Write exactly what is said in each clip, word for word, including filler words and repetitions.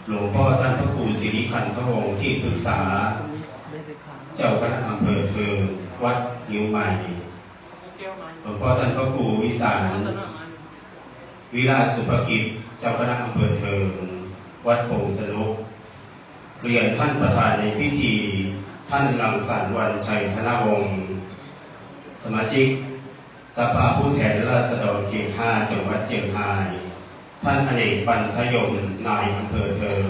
หลวงป้อต้านพระครูสิริคันธวงศ์ ตี้ปรึกษาเจ้าคณะอำเภอเทิง วัดงิ้วใหม่ หลวงป้อต้านพระครูวิสาร วิราชสุภกิจ เจ้าคณะอำเภอเทิง วัดโป่งสนุก เรียนต้านประธานในพิธี ต้านรังสรรค์ วรรณชัย ธนวงศ์ สมาชิกสภาผู้แทนราษฎรเขตห้า จังหวัดเจียงฮาย ต้านอเนก ปันธยม นายอำเภอเทิง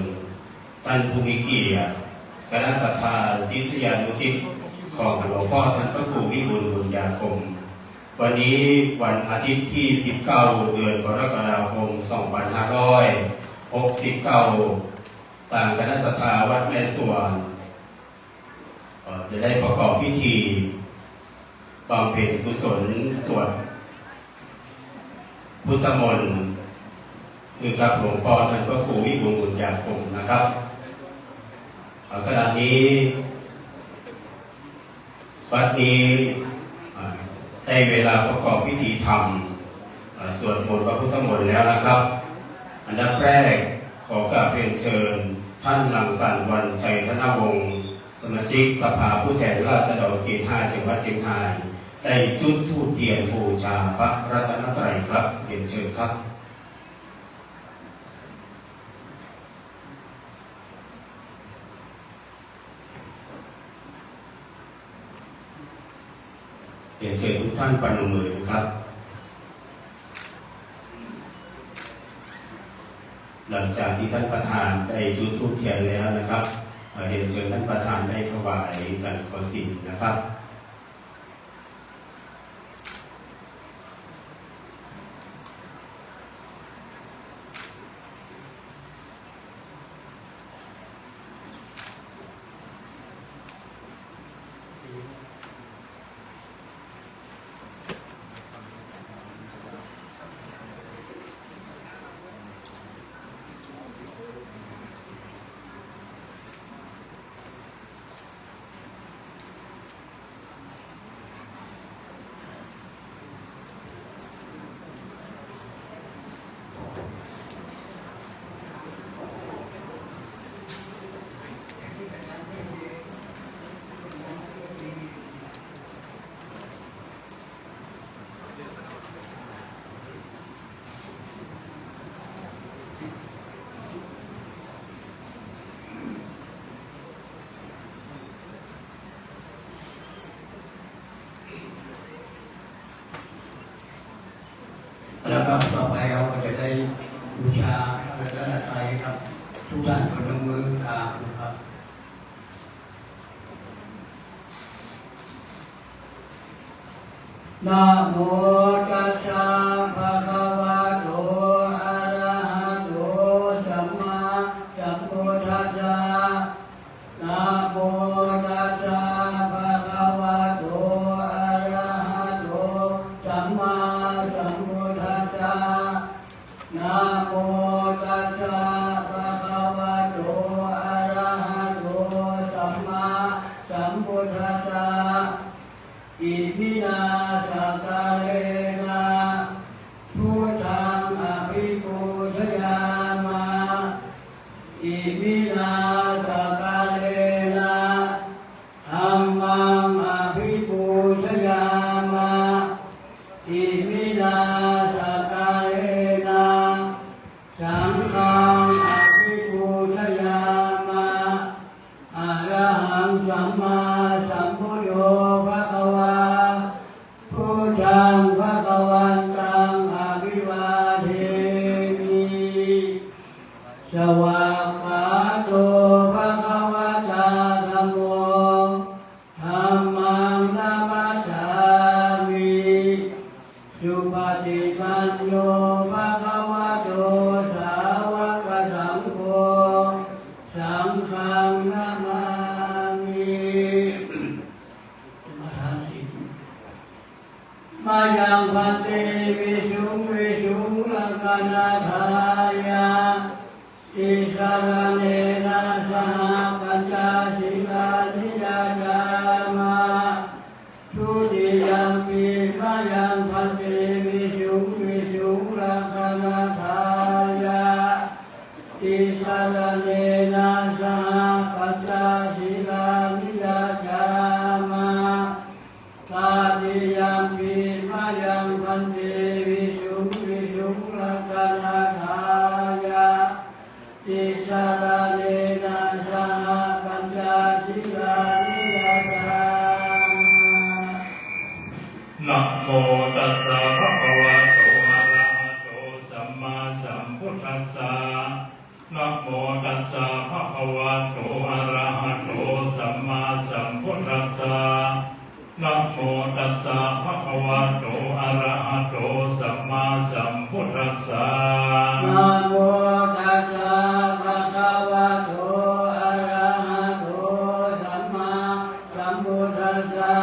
ต้านผู้มีเกียรติ คณะศรัทธาศิษยานุศิษย์ของหลวงป้อต้านพระครูวิบูลย์ บุญญาคม วันนี้วันอาทิตย์ตี้สิบเก้า เดือนกรกฎาคม สองพันห้าร้อยหกสิบเก้า ตางคณะศรัทธาวัดแม่สวน เอ่อ จะได้ประกอบพิธีบำเพ็ญกุศลสวดพุทธมนต์ คือกับหลวงป้อต้านพระครูวิบูลย์ บุญญาคมนะครับ เอ่อ ขณะนี้ บัดนี้ อ่า ได้เวลาประกอบพิธีธรรม อ่า สวดมนต์พระพุทธมนต์แล้วนะครับ อันดับแรกขอกราบเรียนเชิญต้านรังสรรค์ วรรณชัย ธนวงศ์ สมาชิกสภาผู้แทนราษฎรเขตห้า จังหวัดเจียงฮาย ได้จุดธูปเตียนบูชาพระรัตนตรัยครับ เรียนเชิญครับ เรียนเชิญทุกท่านประนมมือนะครับ หลังจากที่ท่านประธานได้จุดธูปเทียนแล้วนะครับ เอ่อ เรียนเชิญท่านประธานได้ถวายการขอศีลนะครับ แล้วครับ ต่อไปเราก็จะได้บูชาพระรัตนตรัยครับ ทุกท่านประนมมือตามนะครับ นะโมตัสสะ ภะคะวะโต อะระหะโต สัมมาสัมพุทธัสสะ นะโมตัสสะ ภะคะวะโต อะระหะโต สัมมาสัมพุทธัสสะ นะโมตัสสะ ภะคะวะโต อะระหะโต สัมมาสัมพุทธัสสะ อิมินา สักกาเลนะ พุทธัง อะภิปูชยามะ อิมินา สักกาเลนะ ธัมมัง อะภิปูชยามะ อิมินา สักกาเลนะ สังฆัง อะภิปูชยามะ อะระหัง สัมมาสัมพุทโธ ภะคะวา พุทธัง ภะคะวันตัง อะภิวาเทมิ สวากขาโต ภะคะวะตา ธัมโม ธัมมัง นะมัสสามิ สุปะฏิปันโน ภะคะวะโต สาวะกะสังโฆ สังฆัง นะมามิ มายัง พันเต วิสุง วิสุง รักขะณาทายะ ติสะระเณนะ สะหะ ปัญจสีลานิ ยาจามะ ทุติยัมปิ มายัง พันเต วิสุง วิสุง รักขะณาทายะ ติ Tisaraṇena saha pañca sīlāni yācāma. Tatiyampi mayaṃ bhante visuṃ visuṃ rakkhaṇatthāya tisaraṇena saha pañca sīlāni yācāma. Namo tassa bhagavato arahato sammāsambuddhassa. Namo tassa bhagavato arahato sammāsambuddhassa. Namo tassa bhagavato arahato sammāsambuddhassa. Namo tassa bhagavato arahato sammāsambuddhassa.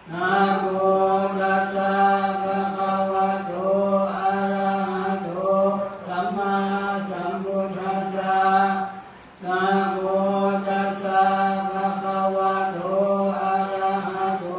Namo tassa bhagavato arahato sammāsambuddhassa. Namo tassa bhagavato arahato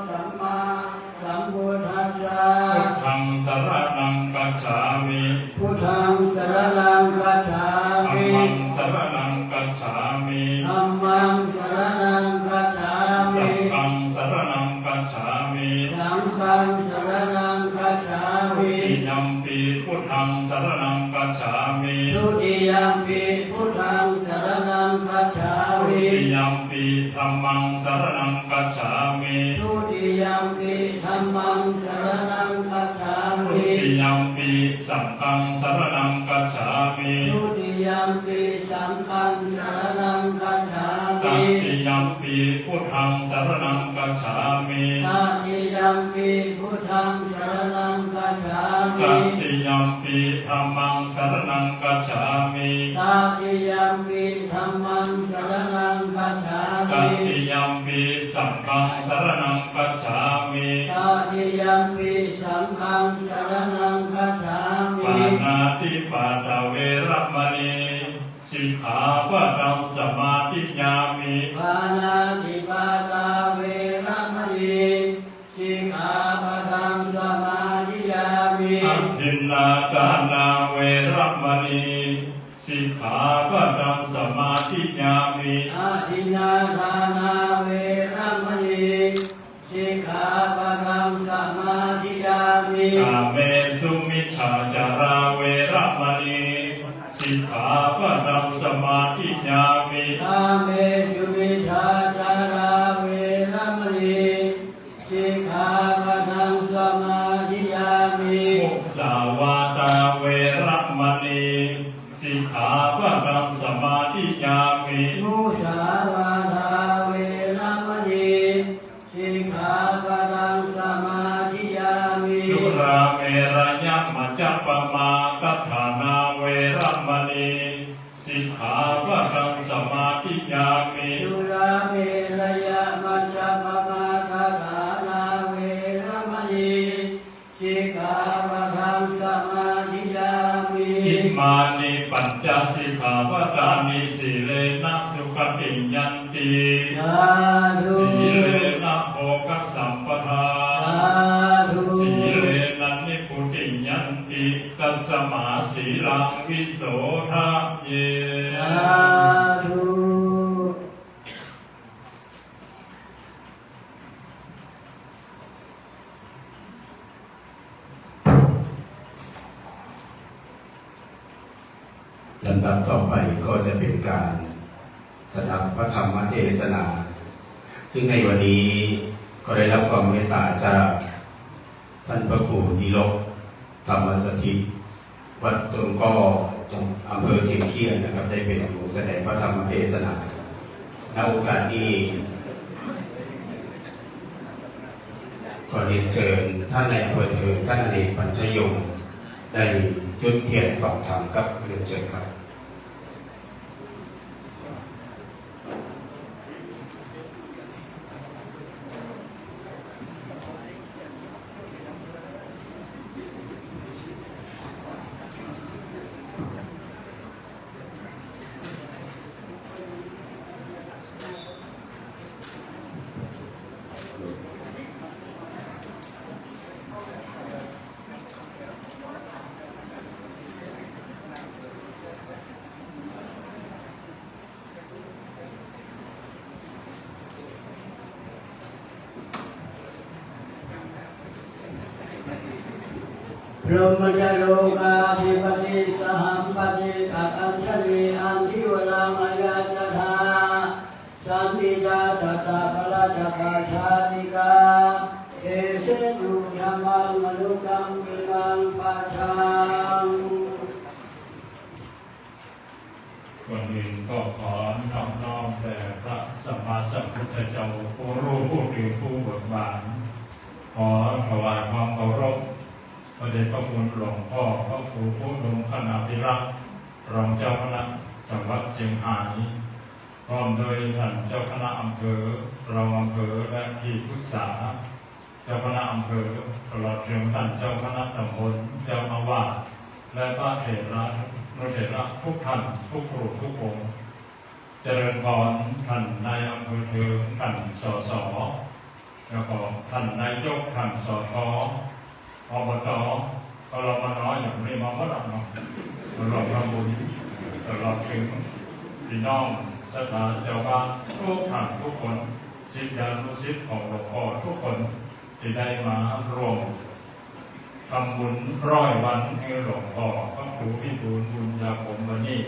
sammāsambuddhassa. Buddhaṃ saraṇaṃ gacchāmi. Buddhaṃ saraṇaṃ gacchāmi. Dhammaṃ saraṇaṃ gacchāmi. Dhammaṃ saraṇaṃ gacchāmi. Saṅghaṃ saraṇaṃ gacchāmi. Saṅghaṃ saraṇaṃ gacchāmi. Dutiyampi buddhaṃ saraṇaṃ gacchāmi. Dutiyampi buddhaṃ saraṇaṃ gacchāmi. Dutiyampi dhammaṃ saraṇaṃ gacchāmi. Dutiyampi dhammaṃ saraṇaṃ gacchāmi. Dutiyampi saṅghaṃ saraṇaṃ gacchāmi. Dutiyampi saṅghaṃ saraṇaṃ gacchāmi. Tatiyampi buddhaṃ saraṇaṃ gacchāmi. Tatiyampi buddhaṃ saraṇaṃ gacchāmi. Tatiyampi dhammaṃ saraṇaṃ gacchāmi. Tatiyampi dhammaṃ saraṇaṃ gacchāmi. Tatiyampi saṅghaṃ saraṇaṃ gacchāmi. Tatiyampi saṅghaṃ saraṇaṃ gacchāmi. Pāṇātipātā veramaṇī sikkhāpadaṃ samādiyāmi. Pāṇātipātā veramaṇī sikkhāpadaṃ samādiyāmi. Adinnādānā veramaṇī sikkhāpadaṃ samādiyāmi. Adinnādānā veramaṇī sikkhāpadaṃ samādiyāmi. Kāmesu micchācārā veramaṇī sikkhāpadaṃ samādiyāmi. Kāmesu micchācārā veramaṇī sikkhāpadaṃ samādiyāmi. Musāvādā veramaṇī sikkhāpadaṃ samādiyāmi. Musāvādā veramaṇī sikkhāpadaṃ samādiyāmi. Surāmerayamajjapamādaṭṭhānā veramaṇī sikkhāpadaṃ samādiyāmi. Surāmerayamajjapamādaṭṭhānā veramaṇī sikkhāpadaṃ samādiyāmi. Imāni pañca sikkhāpadāni. Sīlena sugatiṃ yanti. Sādhu. Sīlena bhogasampadā. Sādhu. Sīlena nibbutiṃ yanti. Tasmā sīlaṃ visodhaye. Sādhu. ลำดับต่อไปก็จะเป็นการสดับพระธรรมเทศนา ซึ่งในวันนี้ก็ได้รับความเมตตาจากท่านพระครูนิรก ธรรมสถิต วัดต้นก้อ จังหวัด อำเภอเชียงเคียนนะครับ ได้เป็นผู้แสดงพระธรรมเทศนา ณ โอกาสนี้ ขอเรียนเชิญท่านนายอำเภอเทิง ท่านอเนก ปัญญยง ได้จุดเทียนส่องธรรมครับ เรียนเชิญครับ เ พรหมจโรกาธิปติ สหัมปติ กะกัญชนี อังคิวะลัง อยัจจทา สันติยา สัตตะปะราชกา ชาติกา เตเสจุ ธัมมัง มะนุกัมปิมัง ปะทัง ก่อนอื่นก็ขอนอบน้อมแด่พระสัมมาสัมพุทธเจ้า ผู้รู้ผู้ตื่นผู้เบิกบาน ขอถวายความเคารพพระเดชพระคุณหลวงพ่อพระครูผู้ดมคณาภิรักษ์ รองเจ้าคณะจังหวัดเชียงราย พร้อมด้วยท่านเจ้าคณะอำเภอ รองอำเภอ และที่ปรึกษา เจ้าคณะอำเภอ ตลอดถึงท่านเจ้าคณะตำบล เจ้าอาวาส และพระเถระนุเถระทุกท่าน ทุกรูปทุกองค์ เจริญพรท่านนายอำเภอเถิง ท่าน สส แล้วก็ท่านนายก ท่าน สท อบต กลมน อย่างนี้มาหมดแล้วเนาะ ตลอดทำบุญ ตลอดถึงพี่น้องศรัทธาเจ้าบ้านทุกท่านทุกคน ศิษยานุศิษย์ของหลวงพ่อทุกคน ตี้ได้มาร่วมทำบุญร้อยวันหื้อหลวงพ่อพระครูวิบูลย์บุญญาคมวันนี้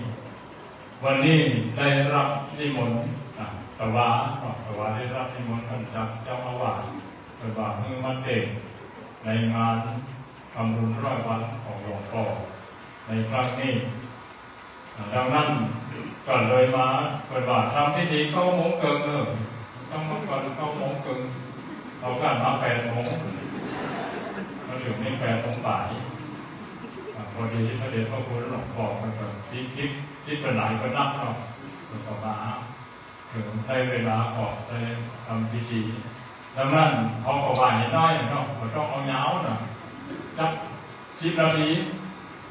วันนี้ได้รับนิมนต์ อ่ะ ตะวา ตะวาได้รับนิมนต์ท่านจากเจ้าอาวาส เปิ้นว่าหื้อมาเตศน์ในงานทำบุญร้อยวันของหลวงพ่อในครั้งนี้ ดังนั้นก็เลยมา เปิ้นว่าทำพิธีเก้าโมงเกิ่ง เออ ต้องมาก่อนเก้าโมงเกิ่ง เอากันมาแปดโมง มาถึงนี่แปดโมงบ่าย อ่า พอดีพระเดชพระคุณหลวงพ่อมันก็ติด ติด ติดไปหลายกว่านักเนาะ แล้วก็มา ถึงได้เวลาออกไปทำพิธี ดังนั้นเขาก็ว่าน้อยๆเนาะ บ่ต้องเอายาวนะ สักสิบนาที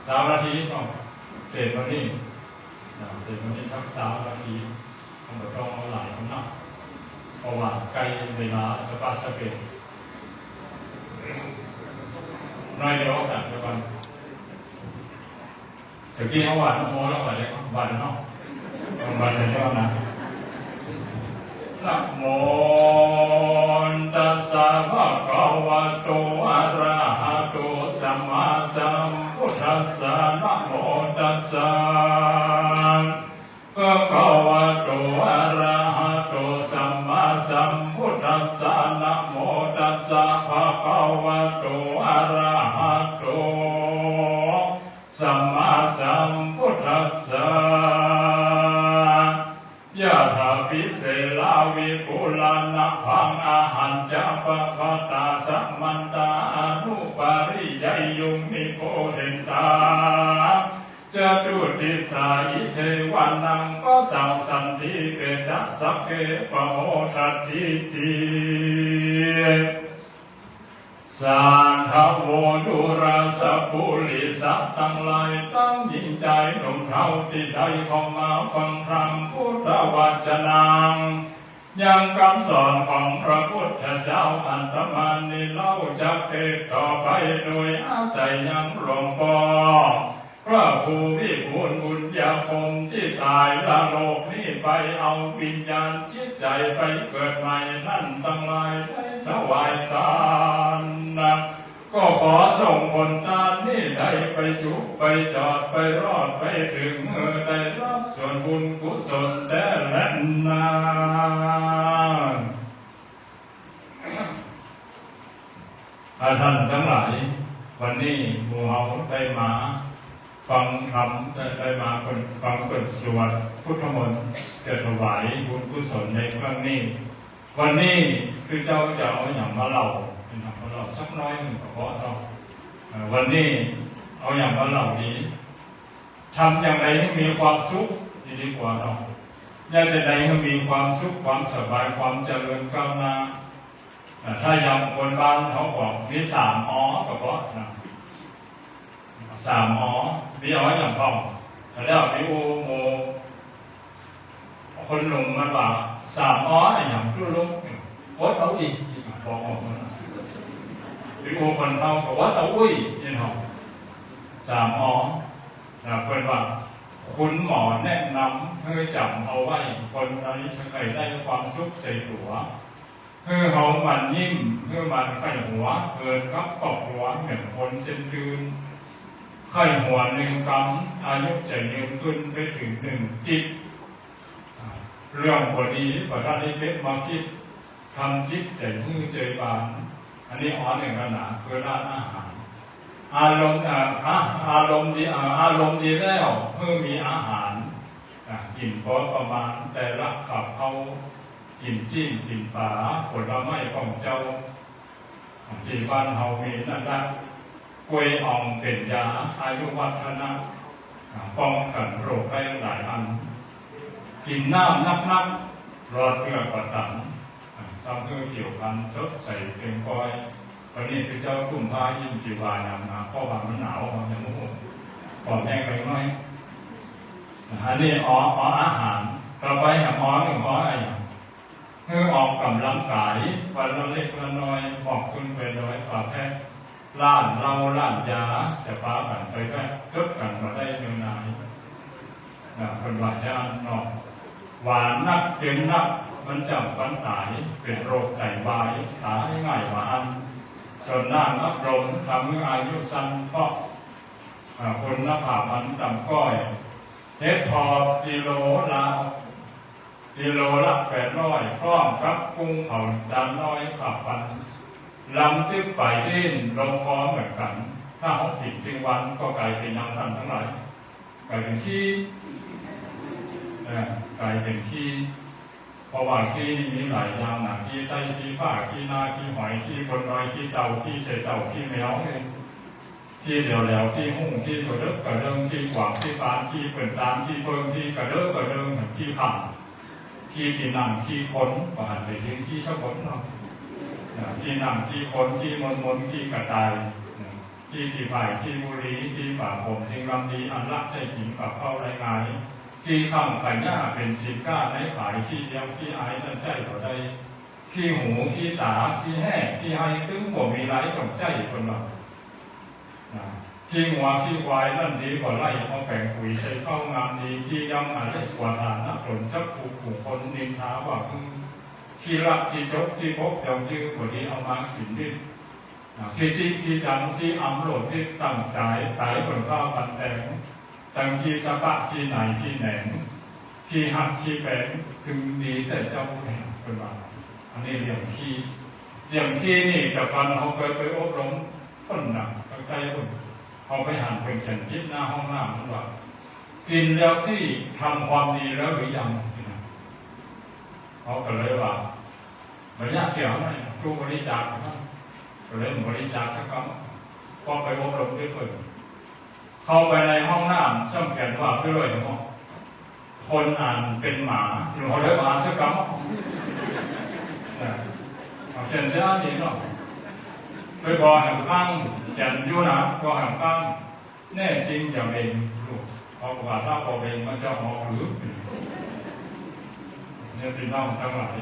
ซาวนาทีเนาะ เตศน์วันนี้นะ เตศน์วันนี้สักซาวนาที บ่ต้องเอาหลายคนนัก เพราะว่าใกล้เวลาสะบัดสะเปด น้อยเดียวกัน เดี๋ยวก่อน ตะกี้เขาว่านะโมแล้ว ว่าเดี๋ยว ว่าเดี๋ยวเนาะ ว่าเดี๋ยวนะ นะโมตัสสะภะคะวะโต อะระหะโต สัมมาสัมพุทธัสสะ นะโมตัสสะภะคะวะโต อะระหะโต สัมมาสัมพุทธัสสะ นะโมตัสสะภะคะวะโต อะระหะโต สัมมาสัมพุทธัสสะ ยะถา ภิเศษา วิปุลานะภัง อาหัญจะ ปะพะตา สะมันตา อนุปาริยายุง นิโพเทนตา จตุติสสา อิเทวานัง ปะสังสันติ เปจะ สักเข ปะโมทัตถิติ สาธะโว ดูราสะปุริสะตังหลาย ตังญิงจายหนุ่มเฒ่า ตี้ได้เข้ามาฟังธรรมพุทธวจนัง ยังกำสอนของพระพุทธเจ้า อัตตมานี้เล่าจักเตศน์ต่อไป โดยอาศัยยังหลวงพ่อ พระครูวิบูลย์บุญญาคม ตี้ต๋ายละโลกนี้ไป เอาวิญญาณจิตใจ๋ไปเกิดใหม่นั้น ตังหลายได้ถวายตานนะ ก็ขอส่งผลตานนี้ได้ไปจุไปจอดไปรอดไปเถิง หื้อได้รับส่วนบุญกุศลแต๊แลนา อาท่านตังหลาย วันนี้หมู่เฮาได้มาฟังธรรม ได้ ได้มาฟังเปิ้นสวดพุทธมนต์ จะถวายบุญกุศลในครั้งนี้ วันนี้คือเจ้าจะเอาหยังมาเล่า เอาหยังมาเล่าสักน้อยนึ่งก็พอเนาะ เอ่อ วันนี้เอาหยังมาเล่าดี ทำอย่างใดหื้อมีความสุขดีกว่าเนาะ อย่างใดหื้อมีความสุข ความสบาย ความเจริญก้าวหน้า อ่า ถ้าอย่างคนบ้านเขาบอกมีสามอ ก็พอนะ สามอ มีอ อย่างพ่อง แล้วมีอูโม คนหนุ่มมันว่า สามอ อะหยังจุลุง อดเอาอี้ บอกออกมา มีอูคนเฒ่าก็อดเอาอุ้ย นี่เนาะ สามอ นะ เปิ้นว่า คุณหมอแนะนำหื้อจ๋ำเอาไว้ คนในสังคมได้ความสุขใส่ตั๋ว หื้อเฮาหมั่นยิ้ม หื้อหมั่นใค่หัว เกิดกับครอบครัวเหมือนคนเส้นยืน ใค่หัวนึ่งกำ อายุจะยืนขึ้นไปเถิงนึ่งจิต เรื่องบ่ดีบ่ทันได้เก็บมาคิด ทำจิตใจ๋หื้อใจ๋บาน อันนี้อ้อนึ่งกันนะ คือร้านอาหาร อารมณ์ อ่า อ่ะ อารมณ์ดี อ่า อารมณ์ดีแล้ว หื้อมีอาหาร อ่า กิ๋นพอประมาณ แต่ละคาบเค้า กิ๋นจิ๊น กิ๋นป๋า ผลไม้ของเจ้า ตี้บ้านเฮามีนั่นนะ กล้วยอ่องเป๋นยา อายุวัฒนะ อ่า ป้องกั๋นโรคได้หลายอัน กิ๋นน้ำนักๆ หลอดเลือดบ่ตัน อ่า ทำหื้อผิวพรรณสดใสเปล่งปลั่ง วันนี้คือเจ้ากุมภายิ่งจีวายังนะ เพราะว่ามันหนาว มันยังบ่ฮู้ ปอดแห้งไปหน่อย อันนี้อ้อ อ้ออาหาร ต่อไปแหมอ้อนึ่งอ้ออะไรอย่าง หื้อออกก๋ำลังก๋าย วันละเล็กละน้อย ออกขึ้นไปดอยป่าแพะ ร้านเหล้าร้านยา จะปากั๋นไปแวะ จดกั๋นบ่ได้เมียนาย นะ เปิ้นว่าจาอั้นเนาะ หวานนักเค็มนัก มันจ้ำปันต๋าย เป๋นโรคไตวาย ต๋ายง่ายว่าอั้น ส่วนน้ำอัดลม ทำหื้ออายุสั้น เพราะ อ่า คุณภาพมันต่ำก้อย เห็ดถอบกิโลละ กิโลละแปดร้อย พร้อมกับกุ้งเผาจานน้อย ข้าวปั้น ลำตึ๊บไปดิ้นลงคอเหมือนกั๋น ถ้าเฮากิ๋นตึงวันก็ก๋ายเป๋นอย่างต้านตังหลาย ก๋ายเป๋นขี้ เออ ก๋ายเป๋นขี้ เพราะว่าขี้นี่มีหลายอย่างนะ ขี้ไต้ ขี้ฟ้า ขี้นา ขี้หอย ขี้คนดอย ขี้เต่า ขี้เสือเต่า ขี้แมวเนี่ย ขี้แหลวๆ ขี้ฮู้ ขี้กระเดิกกระเดิง ขี้กว้าง ขี้ปาน ขี้เปิ้นตาน ขี้เปิ้ง ขี้กระเดิกกระเดิง ขี้ข่ำ ขี้ตี้นั่ง ขี้คน บ่หันไปเห็นขี้สักคนเนาะ ขี้นั่ง ขี้คน ขี้มนๆ ขี้กระต่าย ขี้ขี้ผาย ขี้บุหรี่ ขี้ฝาผม สิ่งลำดีอันละใจ๊กิ๋นกับข้าวไร้งาย ขี้ข้างขายหญ้าเป๋นสินค้าในขาย ขี้เดียวขี้อายนั้นใจ๊บ่ได้ ขี้หู ขี้ต๋า ขี้แห้ ขี้ไฮ ตึงบ่มีหลายต้องใจ๊เปิ้นว่า นะ ขี้งัวขี้ควายนั้นดีกว่าไล่ เอาแป๋งปุ๋ยใส่ข้าวงามดี ขี้ยำอะไรกว่าฐานะต๋น จักผู้ผู้คนนินทาว่าคือ ขี้ลักขี้จกขี้พกจองจื้อ บ่ดีเอามากิ๋นดิ้น นะ ขี้จิขี้จัง ขี้อำโลภที่ตั้งต๋าย ต๋ายเปิ้นข้าวปันแตง ตังขี้สะปะ ขี้ไหน ขี้แหนง ขี้ฮัก ขี้แปง ตึงดีแต่เจ้าแห่งเปิ้นว่า อันนี้เรื่องขี้ เรื่องขี้นี่ แต่ก่อนเฮาเกยไปอบรมเปิ้นนะ ตั้งแต่เปิ้น เฮาไปหันเปิ้นเขียนติดหน้าห้องน้ำนั่นว่า กิ๋นแล้วขี้ ทำความดีแล้วหรือยัง เฮาก็เลยว่า บ่อยากเกี่ยวนะ ตู้บริจาคนะ ก็เลยบ่บริจาคสักกำ พอไปอบรมตวยเปิ้น เข้าไปในห้องน้ำ ซ้ำเขียนว่าไปเลยเนาะ คนอ่านเป๋นหมา อยู่เขาเลยบ่อ่านสักกำ นะ เอาเขียนเสียนี่เนาะ ไปบอกแหมฟัง เขียนอยู่นะ บอกแหมฟัง แน่จริงอย่าเบ่งลูก เพราะว่าถ้าบ่เบ่งมันจะออกหรือ เนี่ยพี่น้องตังหลาย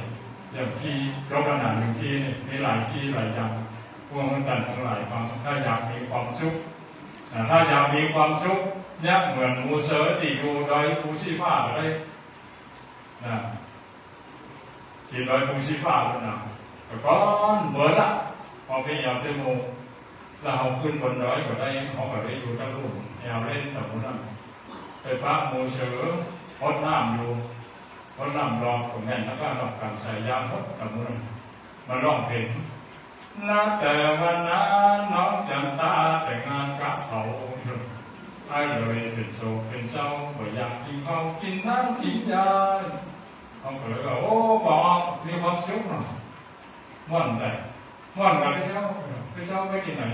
เรื่องขี้ ยกขนาดเรื่องขี้นี่ มีหลายขี้หลายอย่าง พวกท่านตังหลายฟัง ถ้าอยากมีความสุข อ่า ถ้าอยากมีความสุข เนี่ยเหมือนหมู่เสือตี้อยู่ดอยภูชีฟ้าก็ได้ นะ ตี้ดอยภูชีฟ้าพุ้นนะ แต่ก่อนเบิ่นละ พอไปแอ่วเต้นหมู่ แล้วเฮาขึ้นบนดอยบ่ได้ เฮาก็เลยอยู่ตางลุ่ม แอ่วเล่นตางหมู่นั้น ไปปะหมู่เสือ ฮดน้ำอยู่ ฮดน้ำรอบก็แม่น แล้วก็รอบกั๋นใส่ยางฮดตางหมู่นั้น มาร้องเพลง นับแต่วันนั้นน้องจันตาแต่งงานกับเขา อ้ายเลยเป๋นโศกเป๋นเศร้า บ่อยากกิ๋นข้าวกิ๋นน้ำกิ๋นยา เขาก็เลยว่า โอ้ ปอมีความสุขเนาะ ม่วนได้ ม่วนกับพระเจ้า พระเจ้าไปตี้ไหน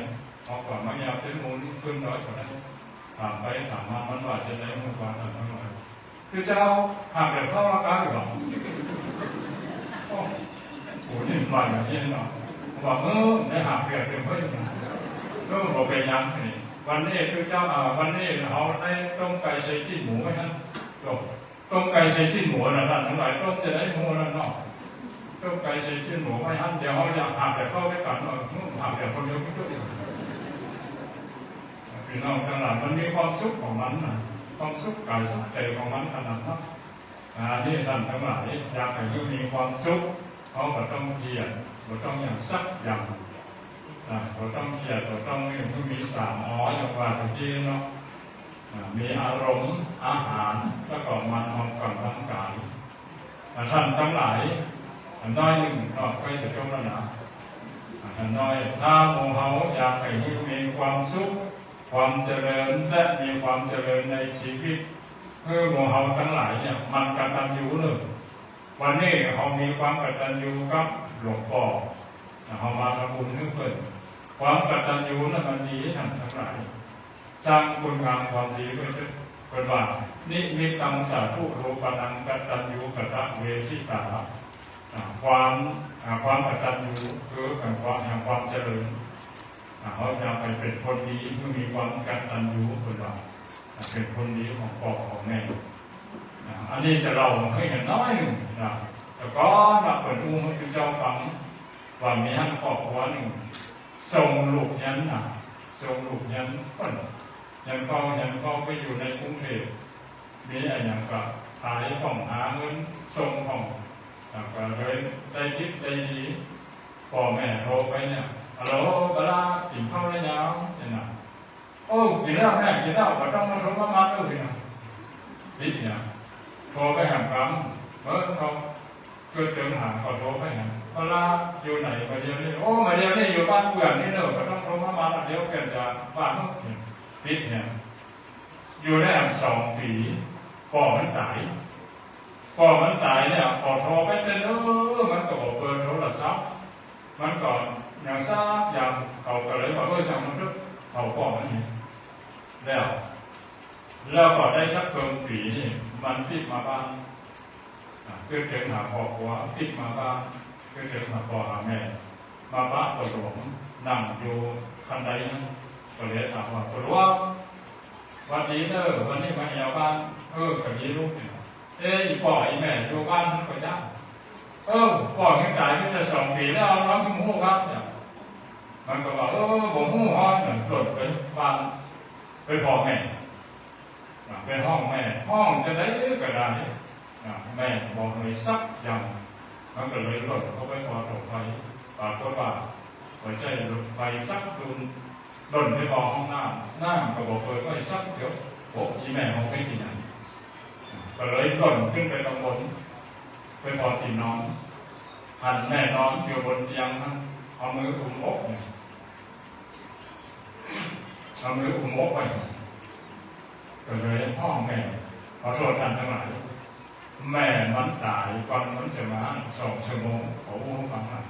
เขาก็มาแอ่วเต้นหมู่นี่ ขึ้นดอยก็ได้ ถามไปถามมามันว่าจะได้หมู่บ้านตังหลาย คือเจ้าหักแบบเข้าราคาอยู่หรอ โอ้โห นี่มันอย่างนี้เนาะ ว่า เออ ได้หักแบบเป็นเพื่อนกัน ก็บอกไปยังนี่ วันนี้คือเจ้า อ่า วันนี้เขาได้ต้มไก่ใส่ขี้หมูไว้นะ จบ ต้มไก่ใส่ขี้หมูนะท่านทั้งหลาย ต้มจะได้หมูนั่นเนาะ ต้มไก่ใส่ขี้หมูไว้หั้น เดี๋ยวเขาอยากหักแบบเข้าด้วยกันเนาะ หักแบบคนเดียวไม่จบ พี่น้องทั้งหลาย มันมีความสุขของมันนะ ความสุขกายสุขใจ๋ของมันขนาดนั้น อ่า นี่ท่านทั้งหลาย อยากหื้อมีความสุข เฮาบ่ต้องเคียด บ่ต้องหยังสักอย่าง อ่า บ่ต้องเคียด บ่ต้องมี มีสาม อ อย่างว่าตะกี้เนาะ อ่า มีอารมณ์ อาหาร แล้วก็มันออกกำลังกาย อ่า ต้านตังหลาย อันน้อยนึ่งเนาะ ใก้จะจบแล้วนะ อ่า อันน้อย ถ้าหมู่เฮาอยากหื้อมีความสุข ความเจริญ และมีความเจริญในชีวิต หื้อหมู่เฮาตังหลายเนี่ย หมั่นกตัญญูเน่อ วันนี้เฮามีความกตัญญูกับหลวงป้อ เฮามาทำบุญหื้อเปิ้น ความกตัญญูนั้นมันดี ต้านตังหลาย สร้างคุณงามความดีไว้เต๊อะ เปิ้นว่า นิมิตตังสาธุรูปานัง กตัญญูกตเวทิตา อ่า ความ อ่า ความกตัญญูคือเป๋นความแห่งความเจริญ อ่า เฮาจะไปเป๋นคนดี เมื่อมีความกตัญญู เปิ้นว่า อ่า เป๋นคนดีของป้อของแม่ อ่า อันนี้จะเล่าหื้อเห็นน้อยนึ่งนะ แต่ก่อนน่ะเปิ้นอู้หื้อเจ้าฟัง ว่ามีหั้นครอบครัวนึ่ง ส่งลูกเฮียนน่ะ ส่งลูกเฮียนเปิ้น เฮียนเก่า เฮียนเก่าไปอยู่ในกรุงเทพฯ มีอะหยังก็ขายของหาเงินส่งของ แล้วก็เลยได้ดิบได้ดี ป้อแม่โทรไปเนี่ย ฮัลโหล ปะลา กิ๋นข้าวแล้วยัง เนี่ยนะ โอ้ กิ๋นแล้วแม่ กิ๋นแล้ว บ่ต้องมาโทรมามัดแล้วสินะ ปิดเนี่ย โทรไปหากั๋น เออ เขา เกิดเจิงหา เขาโทรไปหา ปะลา อยู่ไหนบ่าเดี่ยวนี้ โอ้ บ่าเดี่ยวนี้อยู่บ้านเปื้อนนี่เน่อ บ่ต้องโทรมามัด เดี๋ยวเปื้อนจะบ้านโน้น ปิดเนี่ย อยู่ได้สองปี๋ ป้อมันต๋าย ป้อมันต๋ายเนี่ย ป้อโทรไปเต๊อะ เออ มันก็บ่เปิดโทรศัพท์ มันก็ยังซักอย่าง เขาก็เลยว่า เออ จ้างมันเต๊อะ เผาป้อมันนี่ แล้ว แล้วก็ได้สักเกินปี๋นี่ มันปิ๊กมาบ้าน อ่ะ กึ๊ดเถิงหาครอบครัว ปิ๊กมาบ้าน กึ๊ดเถิงหาป้อหาแม่ มาปะป้อหลวง นั่งอยู่คันไดนั้น ก็เลยถามว่า ป้อหลวง หวัดดีเน่อ วันนี้มาแอ่วบ้าน เออ ก็ดีลูกเนี่ย เอ๊ะ อี่ป้ออี่แม่อยู่บ้านนั้นก่อจ๊ะ เออ ป้อยังต๋ายไปแต่สองปี๋แล้ว เฮาบ่ฮู้ครับเนี่ย มันก็ว่า เออ บ่ฮู้ฮ้อนเนี่ย หล่นไปบ้าน ไปผ่อแม่ อ่ะ ไปฮ้องแม่ ฮ้องจาใดก็ได้ อ่ะ แม่บ่หื้อสักอย่าง มันก็เลยหล่นเข้าไปผ่อเตาไฟ ปรากฏว่าบ่ใจ้รถไฟสักดุล หล่นไปผ่อห้องน้ำ น้ำก็บ่เปิดไว้สักเตียว โอ้ อี่แม่เฮาไปตี้ไหน อ่ะ ก็เลยหล่นขึ้นไปข้างบน ไปผ่อตี้นอน หันแม่นอนอยู่บนเตียงนั้น เอามืออุ้มอกเนี่ย เอามืออุ้มอกไว้ ก็เลยฮ้องแม่ ขอโทษต้านตังหลาย แม่มันต๋ายก่อนมันจะมาสองชั่วโมง เขาอู้หื้อฟังนะ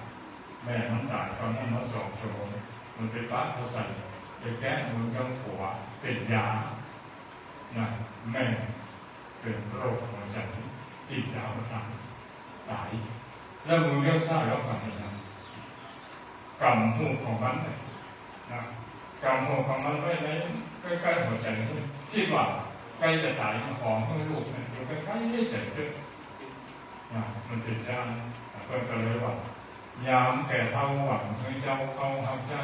แม่มันต๋ายก่อนมันมาสองชั่วโมง มันไปปะเขาใส่ ไปแกะเมืองยังกั๋ว เป๋นยา นะ แม่เป๋นโรคหัวใจ๋ กิ๋นยาบ่ต๋าย ต๋าย แล้วมือเลี้ยวซ้ายออกมาเนี่ยนะ ก๋ำหูของมันเนี่ยนะ ก๋ำหูของมันไว้ในใก้ๆ หัวใจ๋นี่ กึ๊ดว่าใก้จะต๋าย ขอหื้อลูกเนี่ยอยู่ใก้ๆ หัวใจ๋เต๊อะ นะ มันเป๋นจา เปิ้นก็เลยว่า ยามแก่เฒ่าหวังหื้อเจ้าเข้าฮักใจ๊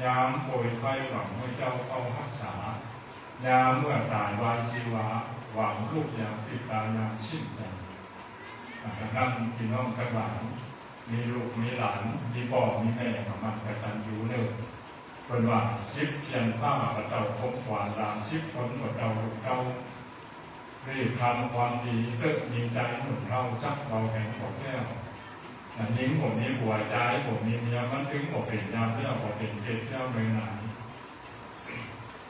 ยามป่วยไข้หวังหื้อเจ้าเข้าฮักษา ยามเมื่อต๋ายวายชีวา หวังลูกยามปิดตายามสิ้นใจ๋ อ่า ดังนั้นพี่น้องตังหลาย มีลูกมีหลาน มีป้อมีแม่ก็หมั่นกตัญญูเน่อ เปิ้นว่าสิบเตียนฟ้าบ่เต้าคมขวาน หลานสิบคนบ่เต้าลูกเต้า รีบทำความดีเต๊อะ มีใจ๋หนุนเร้า จักเบาแหงบ่แคล้ว อ่า หญิงบ่มีผัว จายบ่มีเมีย มันตึงบ่เป๋นยามแย้ว บ่เป๋นเกศแย้วเมินหนาย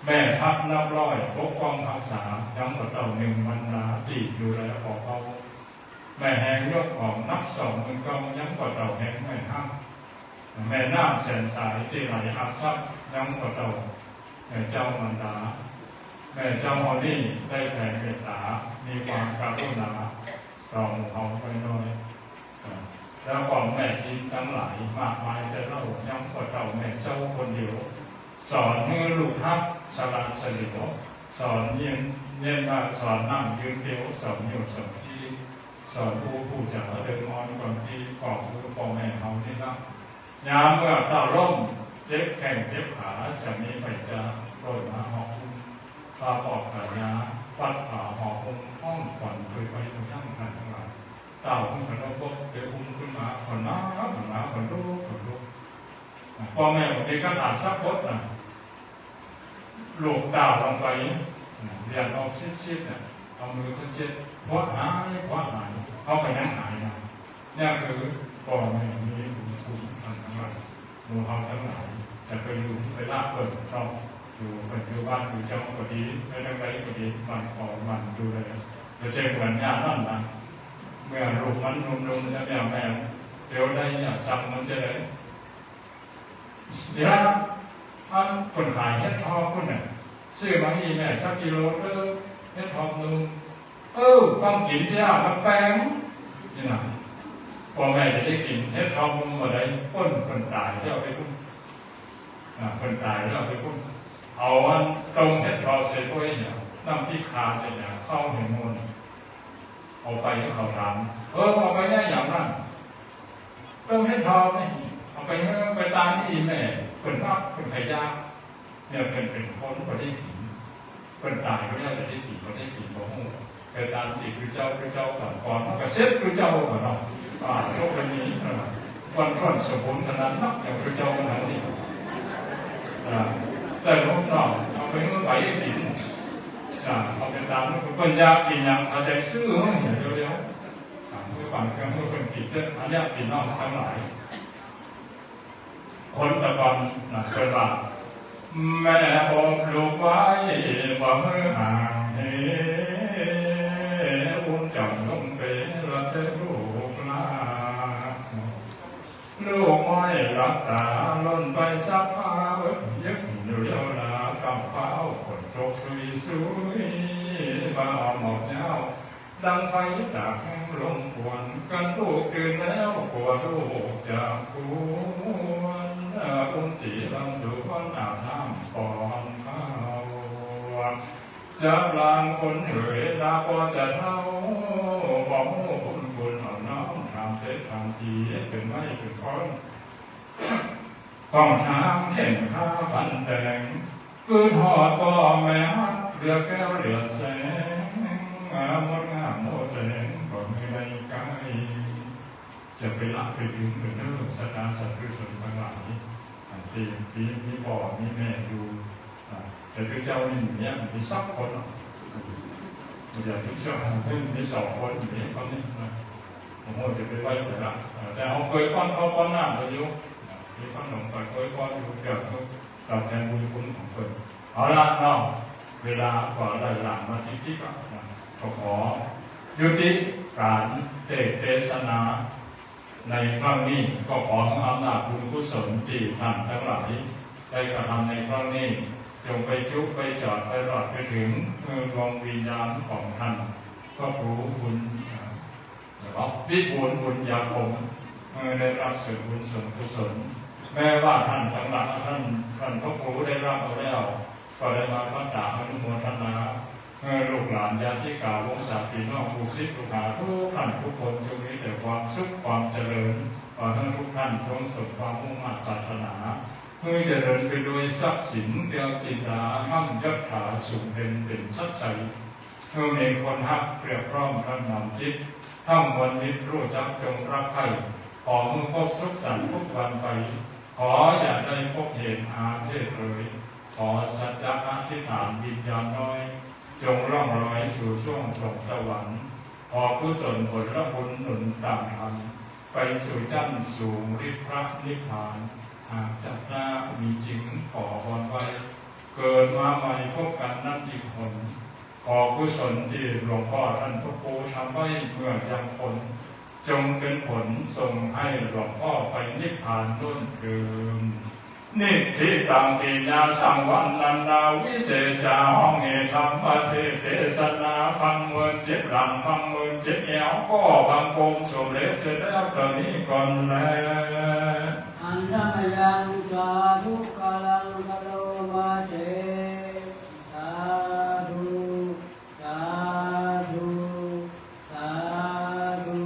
แม่ทัพนับร้อยปกป้องฮักษา ยังบ่เต้าหนึ่งบรรดา ตี้อยู่แลปอเฮา แม่แฮงยกของนับสองหมื่นกอง ยังบ่เต้าแฮงแม่ฮัก แม่น้ำแสนสายตี้ไหลอาบซับ ยังบ่เต้าแม่เจ้ามันดา แม่เจ้าเฮานี้ได้แผงเมตต๋า มีความกรุณาต่อหมู่เฮาน้อยๆ แล้วก็แม่ชีตังหลายมากมายแต่เล่า ยังบ่เต้าแม่เจ้าคนเดียว สอนหื้อลูกฮักฉลาดเฉลียว สอนเยียะ เยียะว่าสอนนั่งยืนเตียว สอนอยู่สองตี้ สอนผู้ผู้จ๋าเดินอ่อนก่อนตี้ ก็คือป้อแม่เฮานี่นะ ยามเมื่อเต้าล้ม เจ็บแข้งเจ็บขา จะมีใผจะโดยมาห่อหุ้ม พาปอกกะยา ปัดผาห่อหุ้ม ฮ้องขวัญคุยไปหมู่ยังต้านตังหลาย เต้าหุ้มขนมบก เตรียมหุ้มขึ้นมา อแม่บ่มีกระดาษสักคนน่ะ ลูกเต้าลงไป เลียดออกซิดๆ เนี่ย เอามือเขาเช็ด พวะหาย พวะหาย เขาก็ยังหายนะ เนี่ยคือป้อแม่มีบุญคุณอันทั้งหลาย หมู่เฮาทั้งหลาย จะไปอยู่ไปละเปิ้นเนาะ อยู่เปิ้นอยู่บ้านอยู่จ้องก็ดี ไปทางใดก็ดี หมั่นขอหมั่นดูแล บ่ใจ้เหมือนยามนั้นนะ เมื่อลูกมันหนุ่มๆ แล้วแม่ แม่เตียวได้เนี่ย สั่งมันจะได้ เดี๋ยว อันคนขายเห็ดถอบพุ้นน่ะ ซื้อมาให้แม่สักกิโลเต๊อะ เห็ดถอบนึ่ง เออ ต้องกิ๋นเตี้ย มันแปง นี่นะ ป้อแม่จะได้กิ๋นเห็ดถอบนึ่งบ่ได้ เปิ้น เปิ้นต๋ายแล้วไปพุ้น อ่า เปิ้นต๋ายแล้วไปพุ้น เอาอันต้มเห็ดถอบใส่ถ้วยเนี่ย น้ำพริกข่าใส่เนี่ย เข้าให้หมด เอาไป เขาถาม เออ เอาไปได้อย่างนั้น ต้มเห็ดถอบนี่ เอาไปหื้อ ไปตานตี้แม่ เปิ้นว่าเปิ้นขายยาก เนี่ย เปิ้นเป๋นคนบ่ได้กิ๋น เปิ้นต๋ายไปแล้วจะได้กิ๋นบ่ได้กิ๋นบ่ฮู้ ไปตานตี้คือเจ้า คือเจ้าก่อน ก่อนมันก็เสร็จคือเจ้าก่อนเนาะ อ่า พวกนี้ เออ วันท่อนสมบูรณ์ขนาดนัก อย่างคือเจ้าขนาดนี้ อ่า แต่หลวงต๋าเอาไปหื้อไปกิ๋น อ่า เอาไปตาน เปิ้นอยากกิ๋นหยัง เขาจะซื้อหื้อเดี๋ยวๆ อ่า หื้อปันเครื่อง หื้อเปิ้นกิ๋นเต๊อะ อันเนี้ยพี่น้องทั้งหลาย คนตะกอนนะ เปิ้นว่า แม่อบลูกไว้ บ่หื้อห่างเห อุ้มจ๋ำลงเป๋ละเต๊อะลูกหลา ลูกอ้อยหลับต๋า ล่นไปซักผ้า เอิ้นเย็บอยู่เลี้ยวหลา กำฟ้าวฝนตกซุยๆ บ่าหมอกเหย้า ดังไฟตากแห้งลมควัน กันลูกตื่นแล้ว กั๋วลูกจะกวน อุ้มตี๋ลำดวน อาบน้ำป้อนข้าว จะลางคนเหย ดาก็จะเฒ่า บ่ฮู้บุญคุณ เอาน้อมถามเต๊ะถามตี๋ เป๋นไม้เป๋นค้อน ของทางเข็นผ้าพันแตง กึ๊ดฮอดป้อแม่ฮัก เหลือแก้วเหลือแสง งามงดงามโมดแดง บ่มีใดใก้ จะไปละไปดึงเปิ้นเน่อ สัตตาสัตว์ปุถุชนตังหลาย อันตี้มี มีป้อมีแม่อยู่ อ่า แต่คือเจ้านี่เนี้ย มีสักคนเนาะ อย่าไปเชื่อ มีสองคน มีคนนี้นะ โอ้โห จะไปไหว้เปิ้นละ อ่า แต่เฮาเกยป้อนข้าวป้อนน้ำเปิ้นอยู่ อ่า มีขนมไปเกยป้อนอยู่ เพื่อตอบแทนบุญคุณของเปิ้น เอาละเนาะ เวลาก็ได้หลั่งมาติ๊กๆ แล้วนะ ก็ขอยุติก๋านเตสน์เตสนา ในครั้งนี้ก็ขออำนาจบุญกุศลตี้ท่านตังหลายได้กระทำในครั้งนี้ จงไปจุไปจอดไปรอดไปเถิง เอ่อ ดวงวิญญาณของท่านพระครูบุญ เอ่อ วิบูลย์บุญญาคม เอ่อ ได้รับส่วนบุญส่วนกุศล แม้ว่าท่านตังหลาย ท่าน ท่านพระครูได้รับเอาแล้ว ก็ได้มาพัดตาอนุโมทนา หื้อลูกหลานญาติกาวงศาพี่น้องผู้ศิษย์ลูกหาทุกท่านทุกคน จงมีแต่ความสุขความเจริญ ขอหื้อทุกท่านจงสมความมุ่งมาดปรารถนา หื้อเจริญไปโดยทรัพย์สินแก้วจินดา ฮ่ำยศถาสูงเด่นเป๋นศักดิ์ชัย หื้อมีคนฮักเปรียบพร้อมรักหนำจิต ทั้งมวลมิตรรู้จักจงรักใคร่ ขอหื้อพบสุขสันต์ทุกวันไป ขออย่าได้พบเหตุอาเพศเลย ขอสัจจะอธิษฐานวิญญาณน้อย จงล่องลอยสู่ส้วมสวงสวรรค์ ขอกุศลผลบุญหนุนตามธรรม ไปสู่ชั้นสูงริบพระนิพพาน หากชาติหน้ามีจริงขอวอนไว้ เกิดมาใหม่พบกันนั้นอีกหน ขอกุศลตี้หลวงป้อท่านพระครูทำไว้เมื่อยังคน จงเป็นผลส่งให้หลวงป้อไปนิพพานโน่นเทอญ นิทธิตัง ปิญญาสัง วรรณนา วิเศษจา ห้องเอธรรมเทศน์เตสนา พังเมินเจ็บหลัง พังเมินเจ็บแอว ก็บังคมสมเร็จเสียแล้วเท่านี้ก่อนแล อัญชมยัง สาธุ กาลัง กะโรมาเต สาธุ สาธุ สาธุ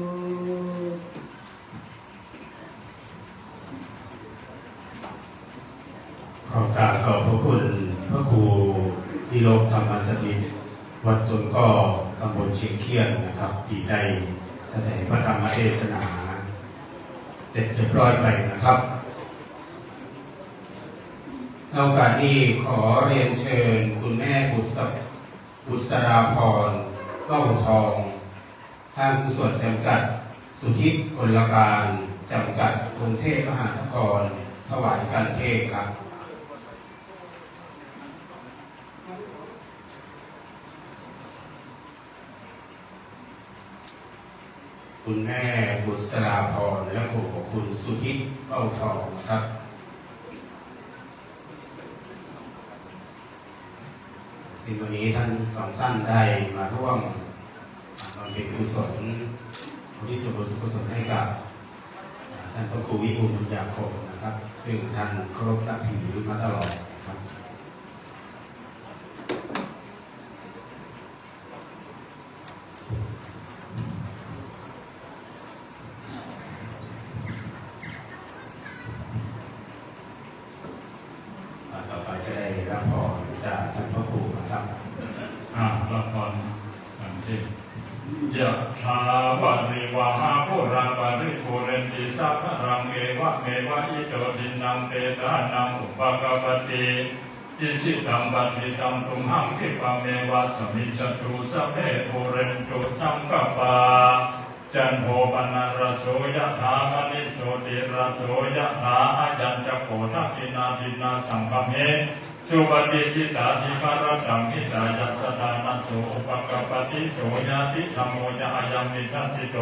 ขอกราบขอบพระคุณพระครูพิโรธธรรมสถิต วัดต้นก้อ ตำบลเชียงเคียนนะครับ ตี้ได้แสดงพระธรรมเทศนา เสร็จเรียบร้อยไปนะครับ โอกาสนี้ขอเรียนเชิญคุณแม่บุษ- บุษราพร เบ้าทอง ห้างหุ้นส่วนจำกัด สุทธิพลการจำกัด กรุงเทพมหานคร ถวายการเทศน์ครับ คุณแม่บุษราพร และครูของคุณสุทธิเบ้าทองนะครับ ซึ่งวันนี้ท่านสองท่านได้มาร่วมบำเพ็ญกุศล อุทิศส่วนบุญส่วนกุศลให้กับท่านพระครูวิบูลย์บุญญาคมนะครับ ซึ่งท่านเคารพนับถือมาตลอดนะครับ อ่า ต่อไปจะได้รับพรจากท่านพระครูนะครับ อ่า รับพรกันที่ ยะถา วาริวะหา ปูรา ปะริปูเรนติ สาคะรัง เอวะเมวะ อิโต ทินนัง เปตานัง อุปะกัปปะติ อิจฉิตัง ปัตถิตัง ตุมหัง ขิปปะเมวะ สะมิชฌะตุ สัพเพ ปูเรนตุ สังกัปปา จันโท ปะนะระโส ยะถา มะณิโช ติระโส ยะถา อะหัญจะ โข ทักขินา ทินนา สังกะเม สุ ปะฏิฏฐิตา ทิภะรัตตัง หิตายะสะ ทานะโส อุปะกัปปะติ โส ญาติธัมโม จะ อะยัง นิฏฐัสสิโต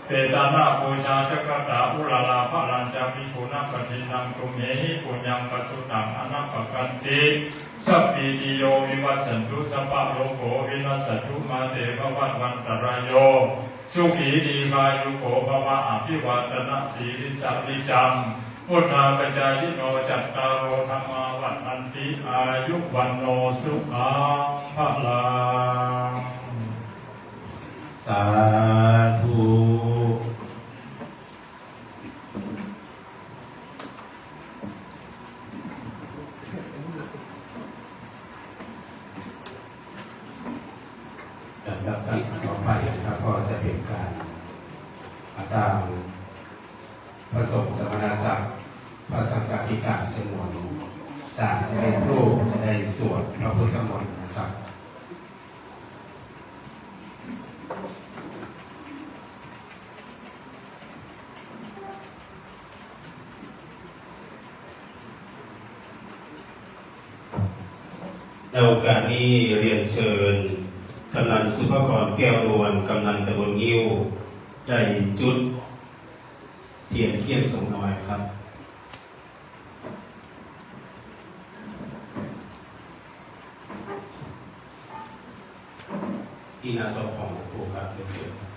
เปตานะปูชาจะ กะตา อุระระ พะลัญจะ ภิกขุนะ กะถินัง ตุมเหหิ ปุญญัง ปะสุตัง อะนะปะกันติ สัพพีติโย วิวัชชันตุ สัพพะโรโค วินัสสันตุ มาเต ภะวัตวันตะราโย สุขี ดีฆายุโก ภะวะ อะภิวาตะนะสีลิสสะ นิจจัง วุฑฒาปะจายิโน จัตตาโร ธัมมา วัฑฒันติ อายุ วัณโณ สุขัง พะลัง สาธุ ลำดับต่อไปนะครับ ก็จะเป็นการตามพระสงฆ์สมณศักดิ์ พระสังฆาธิการจำนวนสามสิบเอ็ดรูป จะได้สวดพระพุทธมนต์นะครับ ในโอกาสนี้เรียนเชิญกำนันสุภกร แก้วนวล กำนันตำบลงิ้ว ได้จุดเทียนเคียนสงน้อยครับ ที่หน้าศพของหลวงปู่ครับ เรียนเชิญครับ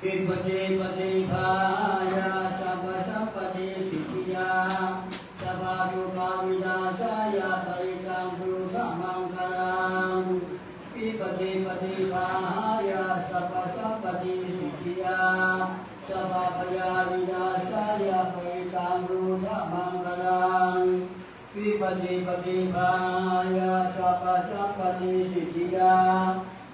ปิปะเจปะเจพายา สัพพะสัมปะเทสิทธิยา สัพพะโรกาวินาศายา ปะริตังพุทธมังคลัง ปิปะเจปะเจพายา สัพพะสัมปะเทสิทธิยา สัพพะพยาวินาศายา ปะริตังพุทธมังคลัง ปิปะเจปะเจพายา สัพพะสัมปะเทสิทธิยา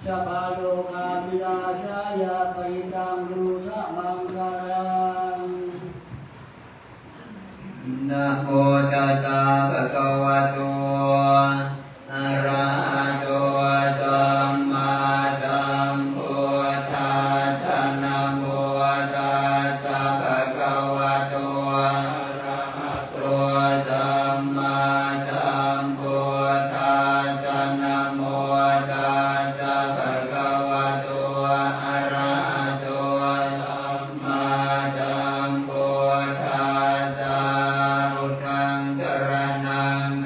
สัพพะโรกาวินาศายา ปะริตังพุทธมังคลัง นะโมตัสสะ ภะคะวะโต อะระหะโต สัมมาสัมพุทธัสสะ นะโมตัสสะ ภะคะวะโต อะระหะโต สัมมาสัมพุทธัสสะ นะโมตัสสะ ภะคะวะโต อะระหะโต สัมมา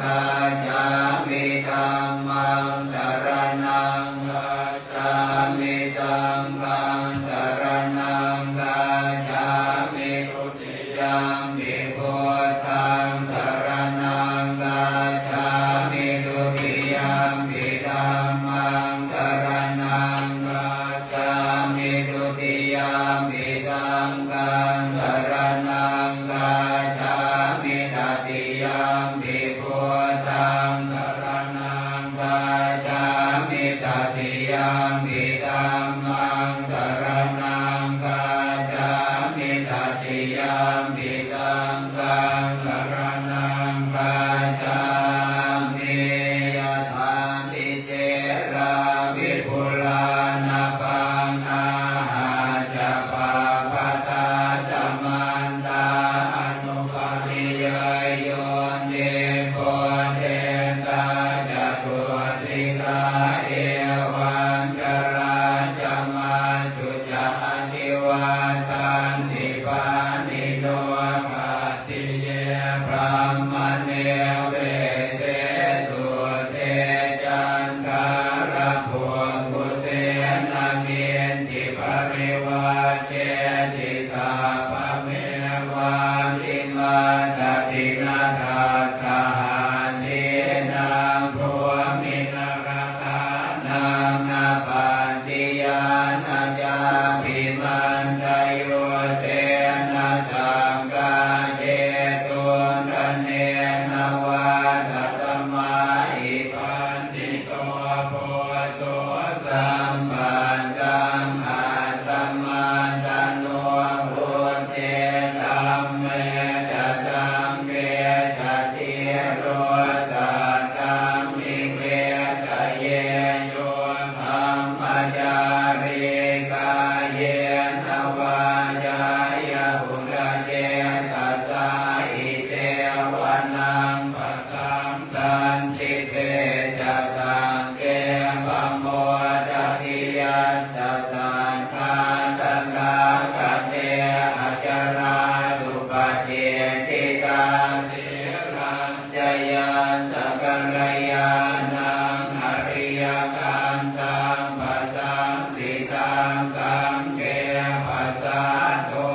gacchāmi. Dhammaṃ saraṇaṃ gacchāmi. Saṅghaṃ saraṇaṃ gacchāmi. Dutiyampi buddhaṃ saraṇaṃ gacchāmi. Dutiyampi dhammaṃ saraṇaṃ gacchāmi. Dutiyampi saṅghaṃ saraṇaṃ gacchāmi. Tatiyampi buddhaṃ saraṇaṃ gacchāmi. Tatiyampi dhammaṃ saraṇaṃ gacchāmi. Tatiyampi saṅghaṃ saraṇaṃ gacchāmi. Yathāpi sīlā vipulā nabhaṃ āhacca pabbatā samantā anupariyeyyuṃ dīpo dettā catuddisā evañcarā ca majjhu ca ativattanti pāṇino. Khattiye brāhmaṇe vese sudde caṇḍālapukkuse na kiñci parivajjeti sabbamevābhimatati na daṭṭhahātīnaṃ bhūminara ṭānaṃ na pattiyā na cābhimantayuttena saṅghajetuṃ dhanena vā. Tasmā hi paṇḍito phusso sampassaṃ attamantaṃ no buddhe dhamme ca saṅghe ca dhīro saddhaṃ nivesaye. Yo brahmacārī kāyena vācāya uda cetasā idheva naṃ pasaṃsanti pecca saṅghe pamodati. Yattha saddhā tathāgate acalā supatiṭṭhitā sīlañca yassa kalyāṇaṃ ariyakantaṃ pasaṃsitaṃ saṅghe pasādo